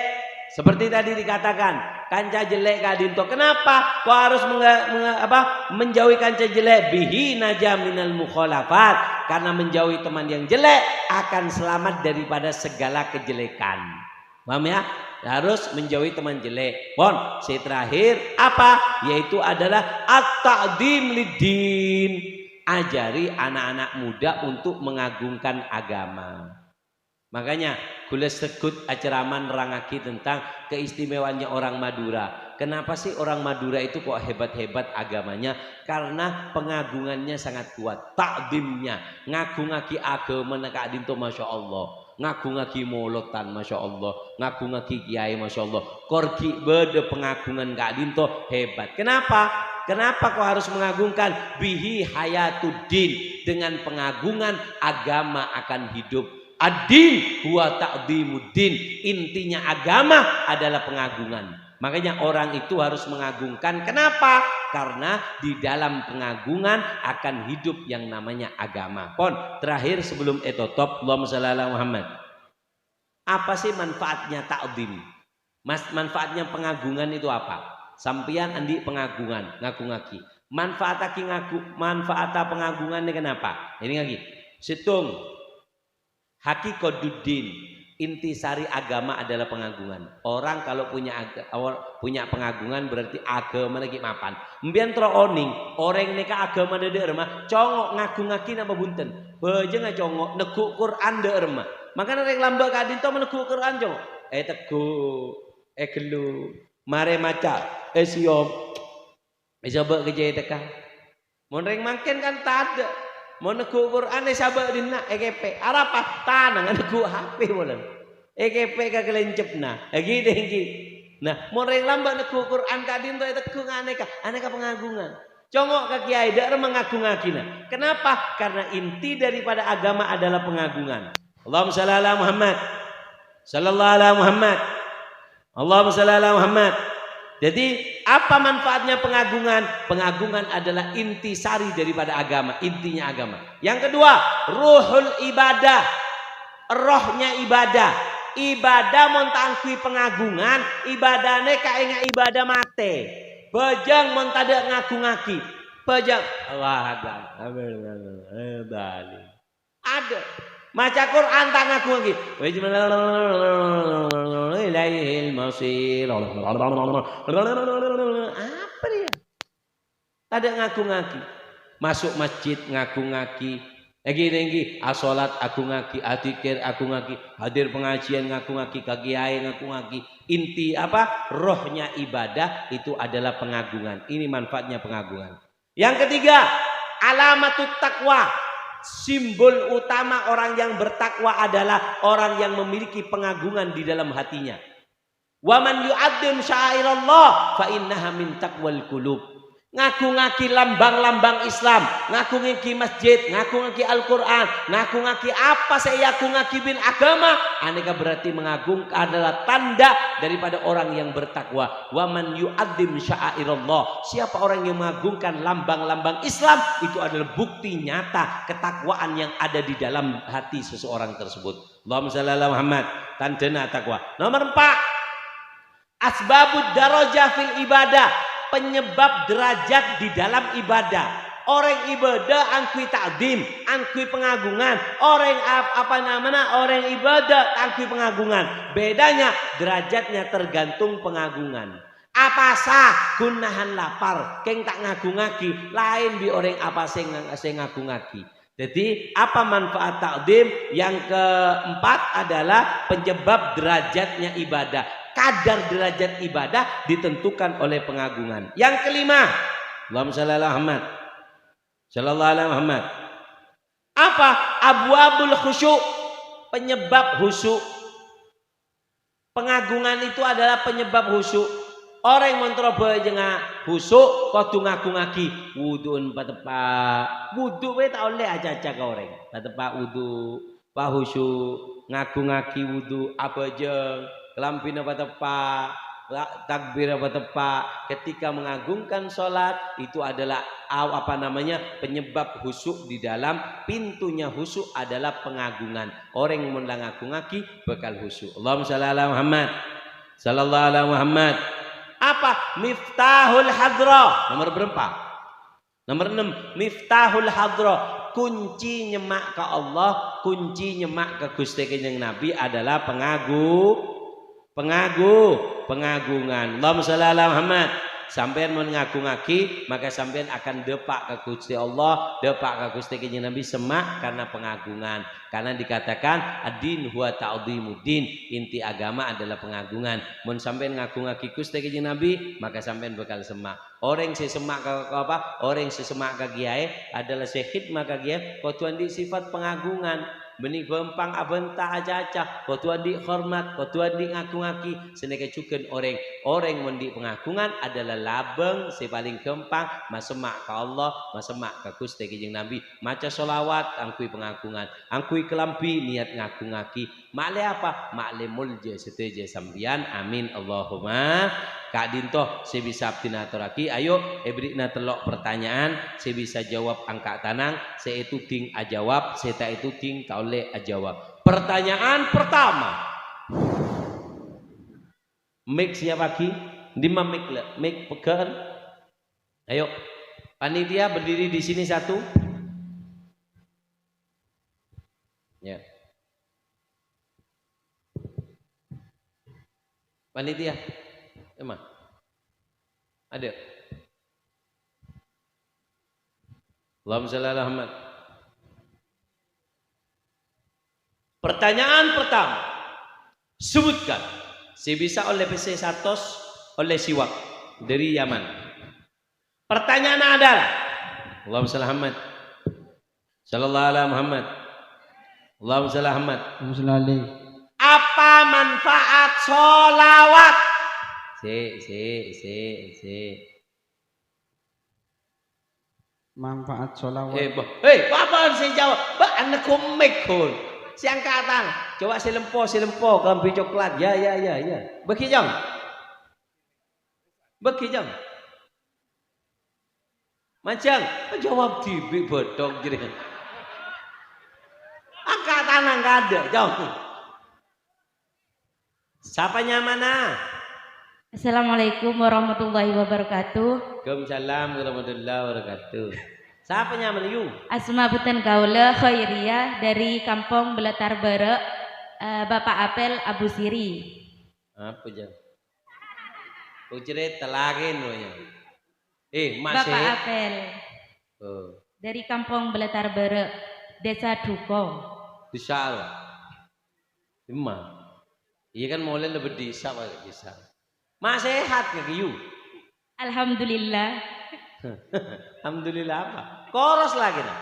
Seperti tadi dikatakan, kanca jelek ka'dinto. Kenapa kok harus menge-, menge-, apa, menjauhi kanca jelek? Bihi naja minal mukhalafat. Karena menjauhi teman yang jelek akan selamat daripada segala kejelekan. Paham ya? Harus menjauhi teman jelek. Pon, sè terakhir apa? Yaitu adalah at-ta'dhim lid-din. Ajari anak-anak muda untuk mengagungkan agama. Makanya, ghulâ segghut acerama nerrangaghi tentang keistimewaannya orang Madura. Kenapa sih orang Madura itu kok hebat-hebat agamanya? Karena pengagungannya sangat kuat, ta'dhimnya, ngagungaghi agamana ka'dinto, masya Allah. Ngagungaghi molotan, masya Allah. Ngagungaghi kiai, masya Allah. Kor ghi' bâdâ pengagungan ka'dinto, hebat. Kenapa? Kenapa kok harus mengagungkan? Bihi hayatuddin. Dengan pengagungan, agama akan hidup. Ad-din huwa ta'dhimuddin. Intinya agama adalah pengagungan. Makanya orang itu harus mengagungkan. Kenapa? Karena di dalam pengagungan akan hidup yang namanya agama. Pon, terakhir sebelum etotop, Allahumma shalli ala Muhammad. Apa sih manfaatnya ta'dhim? Mas, manfaatnya pengagungan itu apa? Sampèyan andi' pengagungan, ngagungaghi. Manfaataghi ngagu-, manfaata pengagungan ini kenapa? Ini lagi. Sèttong. Haqiqatuddin, intisari agama adalah pengagungan. Orang kalau punya aga-, awal-, punya pengagungan berarti agama lagi mapan. Mbiyen terro onèng, orèng nèka agama dâ' remma, congo' ngagungaghi napa bhunten? Bhâjângnga congo', neggu' Qur'an dâ' remma. Mangkana rèng lambâ' ka'dinto ma' neggu' Qur'an, congo'. Èteggu', èghellu', marè maca, èsèyom. Èsabâ' ka cèthèkka. Mon rèng mangkèn kan tadâ'. Mon neggu' Qur'an èsabâ' dinna', èkèpè'. Arapa? Tanangnga neggu' H P polana. Èkèpè' ka kalèncepna. Èghi denggi. Nah, mon rèng lambâ' neggu' Qur'an ka'dinto èteggu' nganèka. Anèka pengagungan. Congo' ka kiai, dâ' remma ngagungaghina. Kenapa? Karena inti daripada agama adalah pengagungan. Allahumma shalli ala Muhammad. Sallallahu ala Muhammad. Allahumma shalli ala Muhammad. Jadi, apa manfaatnya pengagungan? Pengagungan adalah intisari daripada agama, intinya agama. Yang kedua, ruhul ibadah. Rohnya ibadah. Ibadah mon ta' angghuy pengagungan, ibadahna kaènga' ibadah matè. Bhâjâng mon tadâ' ngagungaghi. Bhâjâng. Allahu Akbar. Amin. Amin. Amin. Adâ'. Maca Qur'an ta' ngagungaghi. Ilaihil masir. Apa dia? Tadâ' ngagungaghi. Maso' masjid ngagungaghi. Èngghi-èngghi, asholat agungaghi, adzikir agungaghi, hadir pengajian ngagungaghi, ka kiai ngagungaghi. Inti apa? Rohnya ibadah itu adalah pengagungan. Ini manfaatnya pengagungan. Yang ketiga, alamatut taqwa. Simbol utama orang yang bertakwa adalah orang yang memiliki pengagungan di dalam hatinya. "Wa man yu'adzim sya'airallah fa innaha min taqwal qulub." Ngagungaghi lambang-lambang Islam, ngagungaghi masjid, ngagungaghi Al-Qur'an, ngagungaghi apa sè èagungaghi bin agama, anèka berarti mengagung adalah tanda daripada orang yang bertakwa. "Wa man yu'adzim sya'airallah." Siapa orang yang mengagungkan lambang-lambang Islam, itu adalah bukti nyata ketakwaan yang ada di dalam hati seseorang tersebut. Allahumma shalli ala Muhammad. Tandhâna takwa. Nomor empat. Asbabud darajah fil ibadah. Penyebab derajat di dalam ibadah. Orèng ibadah angghuy ta'dzim, angghuy pengagungan. Orèng ap-, apa namanya? Orèng ibadah ta' angghuy pengagungan. Bedanya derajatnya tergantung pengagungan. Apasa? Ghun nahan lapar, kèng ta' ngagungaghi, laèn bi' orèng apasa sè nga-, sè ngagungaghi. Jadi, apa manfaat ta'zim? Yang keempat adalah penyebab derajatnya ibadah. Kadar derajat ibadah ditentukan oleh pengagungan. Yang kelima, Allahumma shalli ala Muhammad. Shallallahu ala Muhammad. Apa? Abwabul khusyuk, penyebab khusyuk. Pengagungan itu adalah penyebab khusyuk. Orèng mon terro bhâjângnga khusyuk, kodhu ngagungngaghi. Wudhu'en pateppa'. Wudhu' bhâi ta' ollè acaca ka orèng. Pateppa' wudhu', pahusyuk, ngagungngaghi wudhu', abhâjâng, kalambhina pateppa', la-, takbirra pateppa'. Ketika mengagungkan sholat, itu adalah, apa namanya, penyebab khusyuk di dalam, pintunya khusyuk adalah pengagungan. Orèng mon la ngagungngaghi bhâkal khusyuk. Allahumma shalli ala Muhammad. Shallallahu ala Muhammad. Apa? Miftahul hadrah. Nomor berapa? Nomor enam, miftahul hadrah. Kunci nyemma' ka Allah, kunci nyemma' ka Ghustè Kanjeng Nabi adalah pengagu-, pengagu-, pengagungan. Allahumma shalli ala Muhammad. Sampèyan mon ngagungngaghi, maka sampèyan akan dâpa' ka Ghustè Allah, dâpa' ka Ghustè Kanjeng Nabi semma' karena pengagungan. Karena dikatakan, "Ad-din huwa ta'dhimuddin." Inti agama adalah pengagungan. Mon sampèyan ngagungngaghi Ghustè Kanjeng Nabi, maka sampèyan bhâkal semma'. Orèng sè semma' ka, ka apa? Orèng sè semma' ka kèyaè adalah sè khidmah ka kèyaè, kodhu andi' sifat pengagungan. Bânnè ghâmpang abhânta acaca, kodhu andi' hormat, kodhu andi' ngagungngaghi. Sanèka jhughân orèng. Orèng mon andi' pengagungan adalah labâng sè palèng ghâmpang masemma' ka Allah, masemma' ka Ghustè Kanjeng Nabi. Maca sholawat angghuy pengagungan, angghuy kalambhi niyat ngagungngaghi. Ma'lè apa? Ma'lè moljâ sadhâjâ sampèyan. Amin, Allahumma. Ka'dinto sè bisa abdhina atorraghi. Ayo, èbherri'na tello' pertanyaan, sè bisa jawab angka' tanang, sè ètodhing ajawab, sè ta' ètodhing ta' ollè ajawab. Pertanyaan pertama. Mic siapaghi? Dimma mic, la? Mic peggâ'ân. Ayo, panitia berdiri di sini satu. Ya. Panitia, Emma. Ada. Allahumma shalli ala Muhammad. Pertanyaan pertama, sebutkan sè bisa ollè pèssè satos ollè siwak dari Yaman. Pertanyaanna adalah, Allahumma shalli Muhammad. Shallallahu ala Muhammad. Allahumma shalli Muhammad. Allahumma shalli alaihi. Apa manfaat sholawat? Sè, sè, sè, sè. Manfaat sholawat. Eh, bah, eh, apaan sè jawab? Bah, anak komik, Hul. Sè angkatan. Coba sè lempo, sè lempo, kalambhi coklat. Ya, ya, ya, ya. Bagi, Jang. Bagi, Jang. Manjang, jawab dhibi' bâdhâng jârèya. Angka' tanang kadâ', Jang. Sapa nyamana? Assalamualaikum warahmatullahi wabarakatuh. Waalaikumsalam warahmatullahi wabarakatuh. Sapa nyamana, Yu? Asma bhunten kaulâ Khairiyah dari Kampung Belatar Bârâ', eh, Bapak Apel Abu Siri. Apa, Jang? Ucret talagen, pokoknya. Eh, Mas, Bapak eh. Apel. Oh. Dari Kampung Belatar Bârâ', Desa Duko. Desa apa? Emma. Iya kan, mulai lebih desa, Pak, desa. Mas sehat, Kak Yu? Alhamdulillah. Alhamdulillah apa? Koros lagi, nah.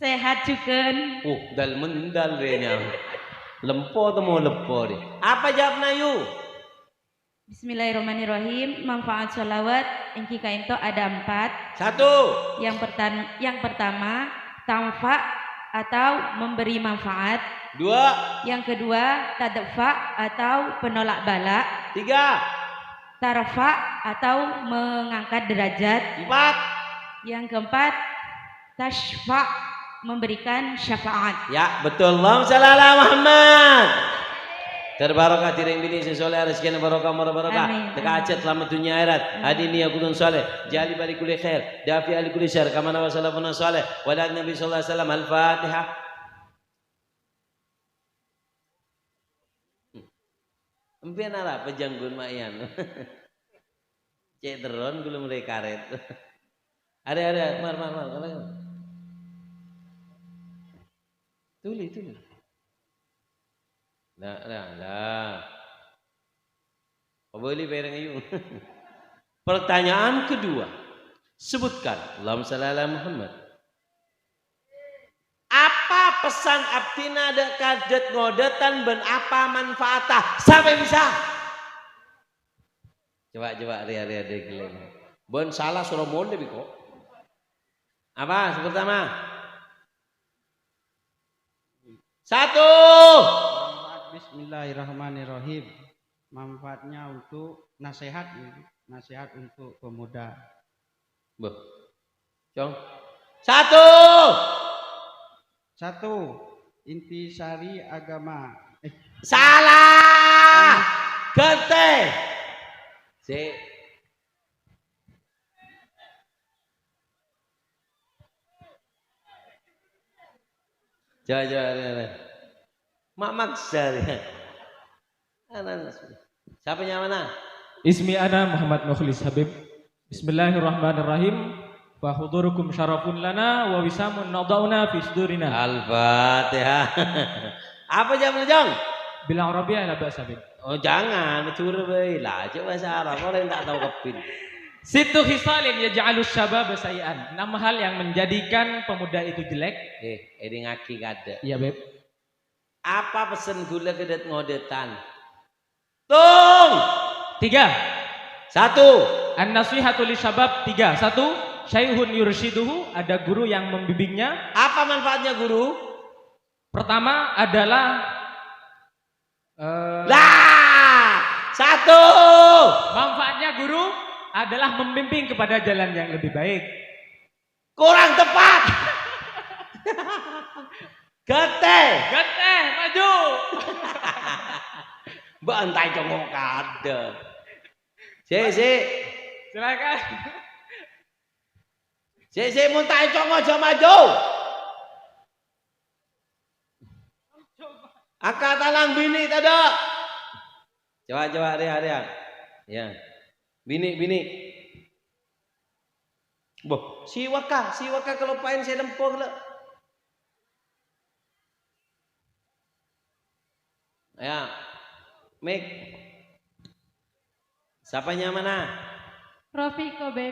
Sehat jhughân. Uh, dal-mendal deh, nyam. Lempo temu lempo deh. Apa jawabnya, Yu? Bismillahirrahmanirrahim. Manfaat sholawat èngghi ka'dinto ada empat. Satu. Yang pertan-, yang pertama, tanfa' atau memberi manfaat. Dua. Yang kedua, tadfa' atau penolak bala. Tiga. Tarfa' atau mengangkat derajat. Empat. Yang keempat, tasyfa', memberikan syafaat. Ya, betul. Allahumma shalli ala Muhammad. Terbarokah dhi-rèng binè' sè soleh, rezekkèna barokah, umurra barokah. Amin. Teka hajat, selamat dunia akhirat. Amin. Hadi niya kudun soleh. Jali bali kulli khair. Dafi ali kulli syar. Kama nawa salafuna soleh. Wala Nabi sallallahu alaihi wasallam. Al-Fatihah. Empèyan arapa janggun ma' èyan? Cè' terron ghulâ molaè karèt. Arè, arè, mar, mar, mar, mar. Tuli, tuli. Nah, nah, nah. Pabali pereng ayu. Pertanyaan kedua. Sebutkan. Allahumma shalli ala Muhammad. Apa pesan abdhina dâ' ka dât-ngodâtan bân apa manfaatta? Sapa bisa? Coba, coba, ria, ria, ria, gila. Bân salah soro molè, biko. Apa? Sè pertama. Satu. Bismillahirrahmanirrahim. Manfaatnya untuk nasihat, nasihat untuk pemuda. Beuh. Cong. Satu. Satu, intisari agama. Eh. Salah. Gântè. Si. Coba, coba, coba. Mak maksa dia. Ana, ana. Sapa nyamana? Ismi ana Muhammad Mukhlis Habib. Bismillahirrahmanirrahim. Fa hudurukum syarafun lana wa wisamun nada'una fi sudurina. Al-Fatihah. Apa jawabnya, Jong? Bil Arabiyyah la ba'sa, Bib. Oh, jangan, cur bae lah, cek bahasa Arab, orang tak tahu kepin. Sittu khisalin yaj'alus syababa sayyi'an. Enam hal yang menjadikan pemuda itu jelek. Eh, edingagi kadek. Iya, Beb. Apa pesen gula kedet ngodetan? Tung! Tiga. Satu. An-nasihatu li syabab. Tiga. Satu, syaikhun yursyiduhu, ada guru yang membimbingnya. Apa manfaatnya guru? Pertama adalah, eh, lah! Satu! Manfaatnya guru adalah membimbing kepada jalan yang lebih baik. Kurang tepat. Gântè. Gântè, maju. Mbak entai congok kadek. Si, si. Silakan. Si, si, mun ta' congok aja maju. Angka tanang bini tadâ'. Coba, coba, ria, ria. Ya. Bini, bini. Boh, siwaka, siwaka kaloppaèn sè lempo ghellâ'. Ya. Mik. Sapa nyamana? Rofiko, Beb.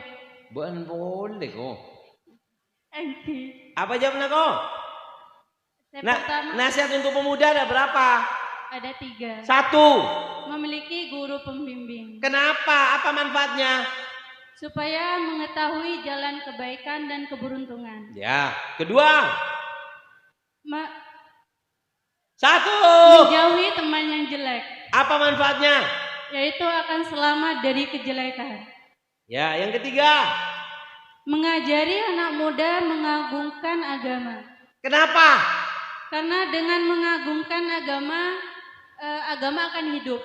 Bukan boleh, ko. Engghi. Apa jawabnya, ko? Saya Na-, pertama, nasihat untuk pemuda ada berapa? Ada tiga. Satu. Memiliki guru pembimbing. Kenapa? Apa manfaatnya? Supaya mengetahui jalan kebaikan dan keberuntungan. Ya. Kedua. Ma-, Satu. Menjauhi teman yang jelek. Apa manfaatnya? Yaitu akan selamat dari kejelekan. Ya, yang ketiga. Mengajari anak muda mengagungkan agama. Kenapa? Karena dengan mengagungkan agama, eh, agama akan hidup.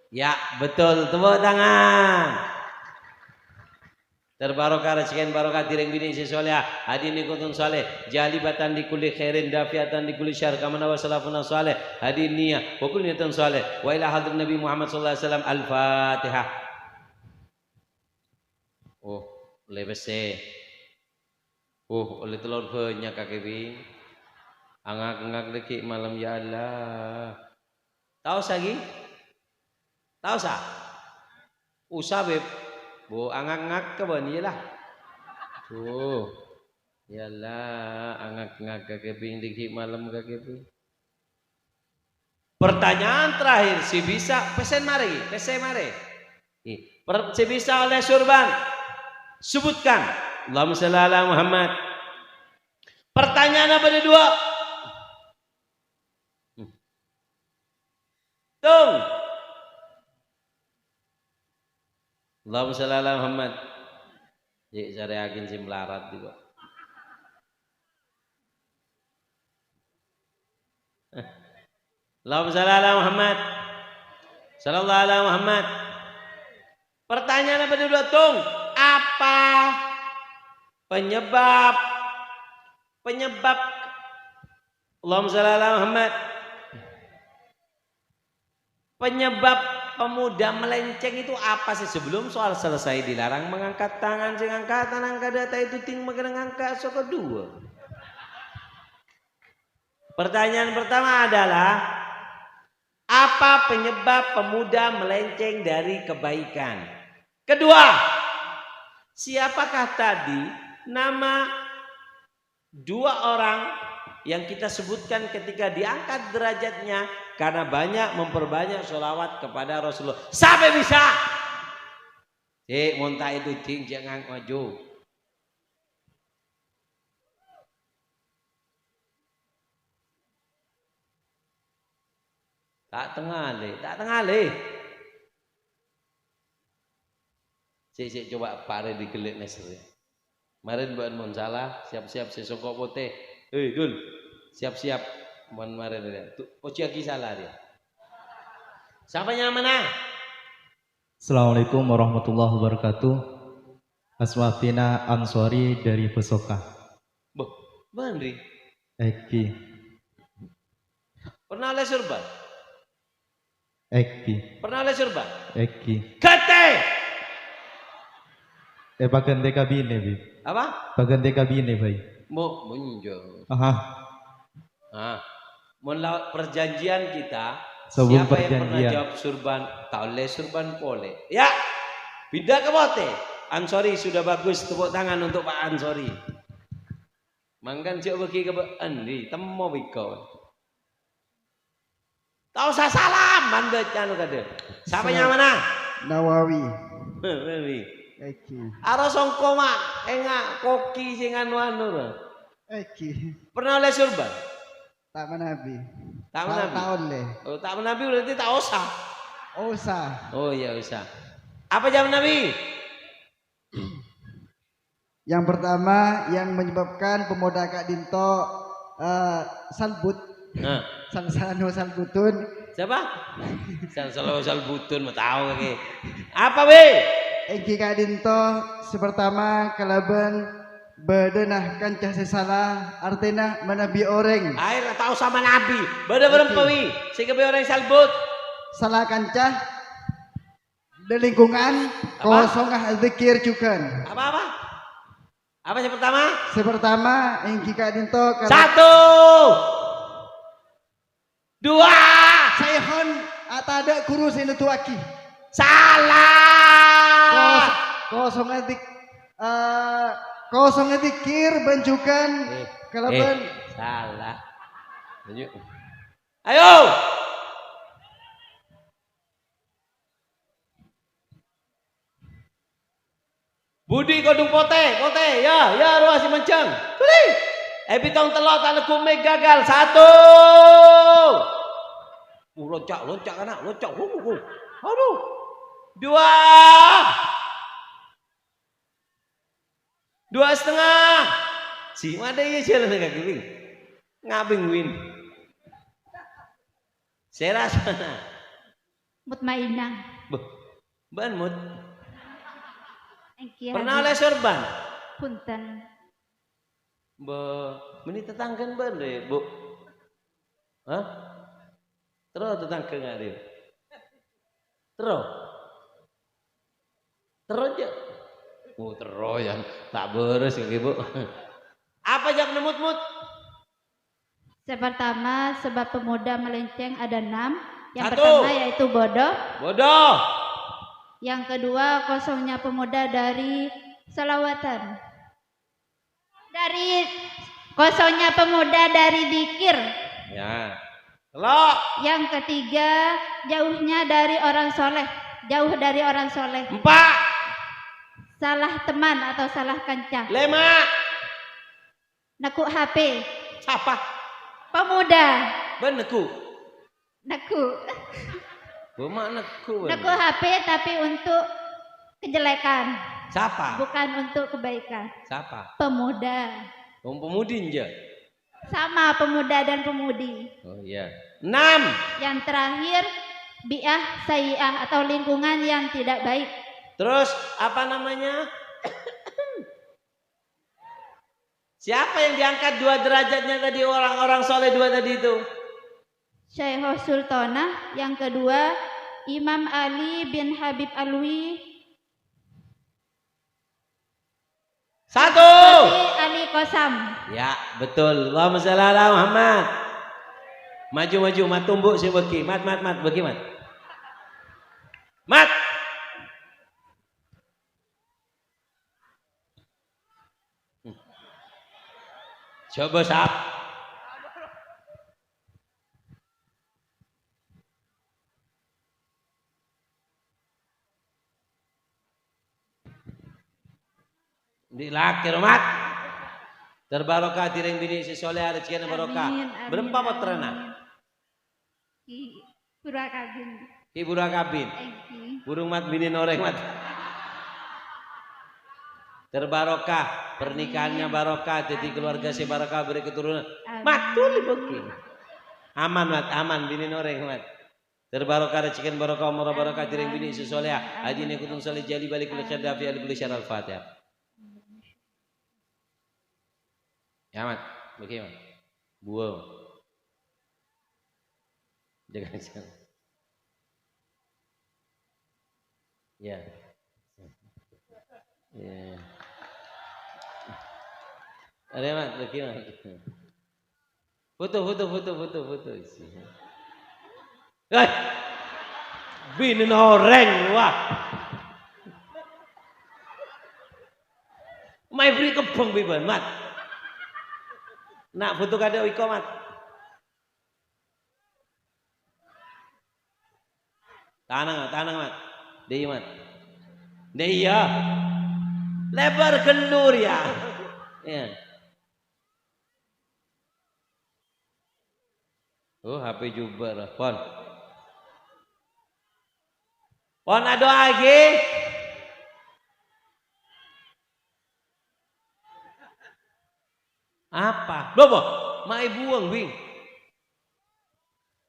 Ya, betul. Tepuk tangan. Terbarokah, rezeki barokah, direng bini sè soleha, hadin nikotun soleh, jalibatan li kulli khairin, dafiatan li kulli syarr, kamana wa salafuna soleh, hadin niyah, wa kulli niyatin soleh, wa ila hadrat Nabi Muhammad sallallahu alaihi wasallam. Al-Fatihah. Oh, ollè pèssè. Oh, ollè telor bânnya' kakè, Bing. Angak-ngak dâgghi' malem, ya Allah. Taosa, ghi? Taosa? Usa, Beb. Bu, angak-ngak ka bân, iyâ, la. Duh. Ya, la, angak-ngak kakè, Bing, dâgghi' malem kakè, Bing. Pertanyaan terakhir, sè bisa, pèssè marè, pèssè marè. Ih, per-, sè bisa oleh surban, sebutkan. Allahumma shalli ala Muhammad. Pertanyaan apa ada dua? Hmm. Tung. Allahumma shalli ala Muhammad. Cè' carèaghin sè malarat juga. Allahumma shalli ala Muhammad. Sallallahu ala Muhammad. Pertanyaan apa dulu, Tung? Apa penyebab, penyebab, Allahumma shalli ala Muhammad. Penyebab pemuda melenceng itu apa sih? Sebelum soal selesai, dilarang mengangkat tangan, sing angkat tangan kada' ta' itu ting makenang angkat soko dua. Pertanyaan pertama adalah, apa penyebab pemuda melenceng dari kebaikan? Kedua, siapakah tadi nama dua orang yang kita sebutkan ketika diangkat derajatnya karena banyak memperbanyak sholawat kepada Rasulullah? Sampai bisa. Cek, monta itu, cing, jangan maju. Ta' tengalè, ta' tengalè. Sik, sik, coba pare digellek neser, ya. Maren bâ'na mon salah, siap-siap sè songko' potè. Hei, Dul, siap-siap mon maren, ya. Tu, pojiyâghi salah, ya. Sapa nyamana? Assalamualaikum warahmatullahi wabarakatuh. Asma Fina Ansori dari Besoka. Boh, bâ'na ri? Èngghi. Pernah ollè surban? Èngghi. Pernah ollè surban? Èngghi. Ghântè! Eh, pagântè kabinè, Bi. Apa? Pagântè kabinè, Bai. Mo, monjo. Aha. Ah, mon la perjanjian kita, Sabung siapa yang pernah perjanjian. Jawab surban, ta' ollè surban polè. Ya, pindah ke potè. Ansori sudah bagus, tepuk tangan untuk Pak Ansori. Mangkana jhâ' bâgi ka bâ-, endi, temmo biko. Ta' osa salaman bâca anu kadhâ. Sapa Sa-, nyamana? Nawawi. Nawawi. Èngghi. Aro songko ma', enga' koki sing anu-anu, bâ. Èngghi. Pernah ollè surban? Ta' manabi. Ta' Ta-, manabi? Ta' ollè. Oh, ta' manabi berarti ta' osa. Osa. Oh, iya, osa. Apa jawab Nabi? Yang pertama, yang menyebabkan pemuda ka'dinto, eh, salbut. Nah. Salsano salbutun. Siapa? Salsano salbutun, ma' tao kake. Apa, Bi? Èngghi ka'dinto, sè pertama, kalabân bâdâna kanca sè sala, artèna manabi orèng. Aèng, ta' osa manabi. Bâdâ Èngghi. Bârâmpa, Wi? Sè kabây orèng salbut. Sala kanca. Di lingkungan Apa? Kosongnga dzikir jhughân. Apa, apa? Apa yang pertama? Sè pertama, èngghi ka'dinto kal- Satu. Dua. Saèhon atadâ' ghuru sè nodhuwâghi. Salah. Kos-, kosongnga dzik-, eh, kosongnga dzikir bân jhughân Eh, kalabân eh, salah. Lanjut. Ayo. Budi kodhung potè, potè, ya, ya, rowa sè manjhâng. Budi. Eh, pitong tello' ta' neggu' mik gagal. Satu. Uh, lonca', lonca', kana', lonca'. Wuh, wuh, wuh. Aduh. Dua. Dua setengah. Si, ma' dâ' iyâ jhâlân ka kèbing. Ngabing win. Sè rasana. Mutmainnah. Bâh, bâ'na mut. Èngghi, Pernah Raden. Ollè sorban? Bhunten. Bâh, mènè tatangghâna bâ'na, Bu? Hah? Terro tatangghâ ngarè. Terro. Terro, jâ'. Oh, terro, yâ. Ta' bârâs, ngghi, Bu. Apa jâwâbbhâ, Mut, Mut? Yang pertama, sebab pemuda melenceng ada enam. Yang Satu. Pertama yaitu bodoh. Bodoh. Yang kedua, kosongnya pemuda dari selawatan. Dari kosongnya pemuda dari zikir. Ya. Tello'. Yang ketiga, jauhnya dari orang soleh. Jauh dari orang soleh. Empa'. Salah teman atau salah kanca. Lèma'. Neggu' H P. Sapa? Pemuda. Bâ'na neggu'? Neggu'. Bâ'na neggu', bâ'na. Neggu' H P tapi untuk kejelekan. Sapa? Bukan untuk kebaikan. Sapa? Pemuda. Wong pemudi, enjâ'? Sama, pemuda dan pemudi. Oh, iya. Enam. Yang terakhir, bi'ah sayyi'ah atau lingkungan yang tidak baik. Terus, apa namanya? Siapa yang diangkat dua derajatnya tadi, orang-orang soleh dua tadi itu? Syaikhus Sultanah, yang kedua Imam Ali bin Habib Alwi. Satu. Seperti Ali Kosam. Ya, betul. Allahumma shalli ala Muhammad. Maju, maju, Mat, tombok sè bâgi. Mat, Mat, Mat, bâgi, Mat. Mat! Coba, Sap. Andi' lakè, Mat. Terbarokah dhâreng binè' sè soleh, rejhekkèna barokah. Amin, amin, Bârâmpa pottrana? Amin. Ki Purwakabin. Ki Purwakabin. Èngghi. Burung, Mat, binèna orèng, Mat. Terbarokah, pernikahannya Amin. Barokah, jadi keluarga sè barokah, beri keturunan. Amin. Mat, tuli bâgi. Aman, Mat, aman, binèna orèng, Mat. Terbarokah rejhekkèna barokah, omorra barokah, dhâreng binè' sè soleha. Amin. Hadinè kutun soleh jali balik kulli khair dafi ali kulli syarr. Al-Fatihah. Ya, Mat. Bâgi, Mat. Buwâng. Jaga jarak. Ya. Ya. Ada, Mat. Bâgi, Mat. Foto, foto, foto, foto, foto. Eh, binèna orèng, wah. Mayu bâri' kebbhâng bi' bân, Mat. Na' foto kadhâ' iko, Mat. Tanang, tanang, Mat. Dâ' iyâ, Mat. Dâ' iyâ. Lèbâr ghâllu rèya. Iyâ. Oh, H P jubâr, pon. Pon adu'aaghi. Apa? Loh, apa? Ma' èbuwâng, Bing.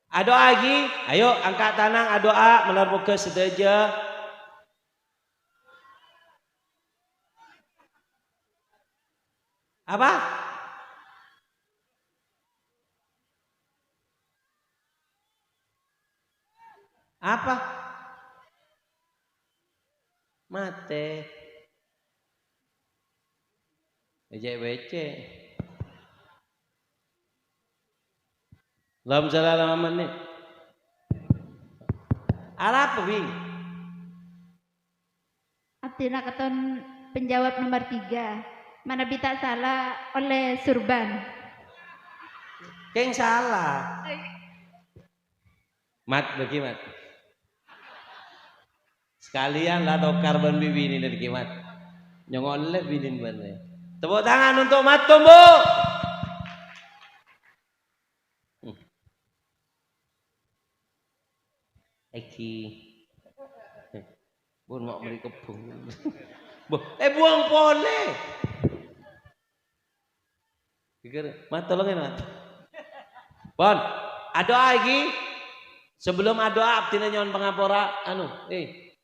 Adu'aaghi, ayo angka' tanang adu'a, malar moghâ sadhâjâ. Apa? Apa? Matè. Becek-becek. Allahumma shalli ala Muhammad ni. Arapa, Bing? Abdhina katon penjawab nomor tiga. Manabi ta' sala ollè surban. Kèng sala. Mat, bâgi, Mat. Sakalèyan la tokar bân bi-binèna nèka, Mat. Nyongngollè binèna bân. Tepuk tangan untuk Mat Tombo. Èngghi. Pon ma' mèrè kebbhâng. Boh, eh, buwâng polè. Pikir, Mat, tolong ya, Mat. Pon, adu'a èngghi. Sebelum adu'a, abdhina nyo'on pangapora, anu, eh.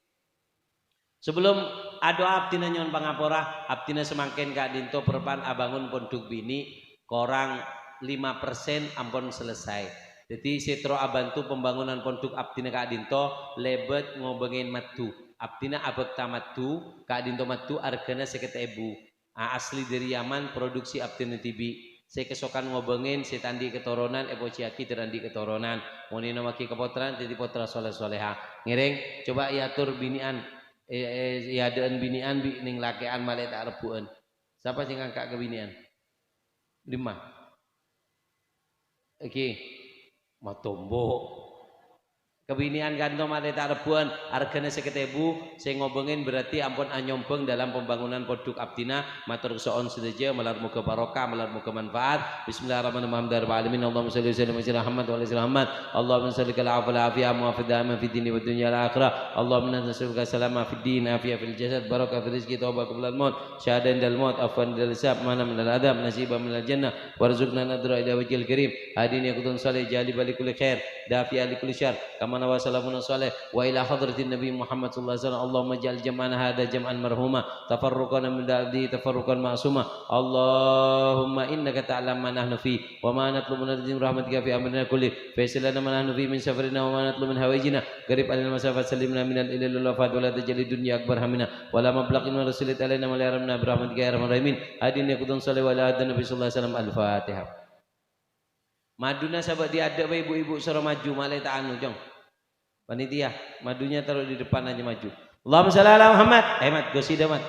Sebelum adu'a, abdhina nyo'on pangapora, abdhina samangkèn ka'dinto parpan abângon pondhuk binè' korang lima persen ampon selesai. Dhâddhi sè terro abhânto pembangunan pondhuk abdhina ka'dinto lèbât ngobângè maddhu. Abdhina abhâkta maddhu, ka'dinto maddhu arghâna sèket èbu. A-, asli dhâri Yaman, produksi abdhina dhibi'. Sè kasokan ngobângè, sè ta' andi' katoronan, èpojhiyâghi dhâr andi' katoronan. Mon ènomaghi ka pottrana, dhâddhi pottra soleh-soleha. Ngèrèng, coba èator binè'an, è-, è-, èadâ'ân binè'an bi' nèng lakè'an malè ta' rebbhu'ân. Sapa sè ngangka' ka binè'an? Dimma? Èngghi. Matombo. Kabinè'an ka'dinto malè ta' rebbhu'ân, arghâna sèket èbu, sè ngobângè berarti ampon anyombhâng dalam pembangunan pondhuk abdhina. Mator so'on sadhâjâ, malar moghâ barokah, malar moghâ manfaat. Bismillahirrahmanirrahim. Alhamdulillahirabbil alamin. Allahumma shalli wa sallim ala Muhammad wa ala ali Muhammad. Allahumma shalli ala afdal afiyah, muhafazatil aman fid dini wad dunya wal akhirah. Allahumma inna nas'aluka salama fid din, afiyah fil jasad, barakah fil rizqi, taubat qablal maut, syahadah indal maut, afwan indal hisab, mana minal adab, nasiban minal jannah, warzuqna nadhra ila wajhil karim. Hadini yaqutun salih, jalibah li kulli khair, dafi'ah li kulli syarr, kama nawa salafuna salih, wa ila hadratin Nabi Muhammad sallallahu alaihi wasallam. Allahumma ij'al jam'ana hadha jam'an marhuma, tafarruqana min ba'di tafarruqan ma'suma. Allahumma innaka ta'lam ma nahnu fi, wa ma natlubu, narju rahmatika fi amrina kulli. Faisal lana ma nahnu fi min safarina wa ma natlubu min hawaijina. Qarib alaina masafat, sallimna minal ilal ulfat, wa la taj'alid dunya akbar hammina, wa la mablagha ilmina, wa la tusallit alaina man la yarhamna bi rahmatika ya arhamar rahimin. Hadini yaqutun salih wa ila hadratin Nabi sallallahu alaihi wasallam. Al-Fatihah. Maduna sabâ' è adâ' bhâi ibu-ibu soro maju, malè ta' anu, Cong. Panitia, madunya taruh di depan aja maju. Allahumma shalli ala Muhammad. Eh, Mat, gosida, Mat.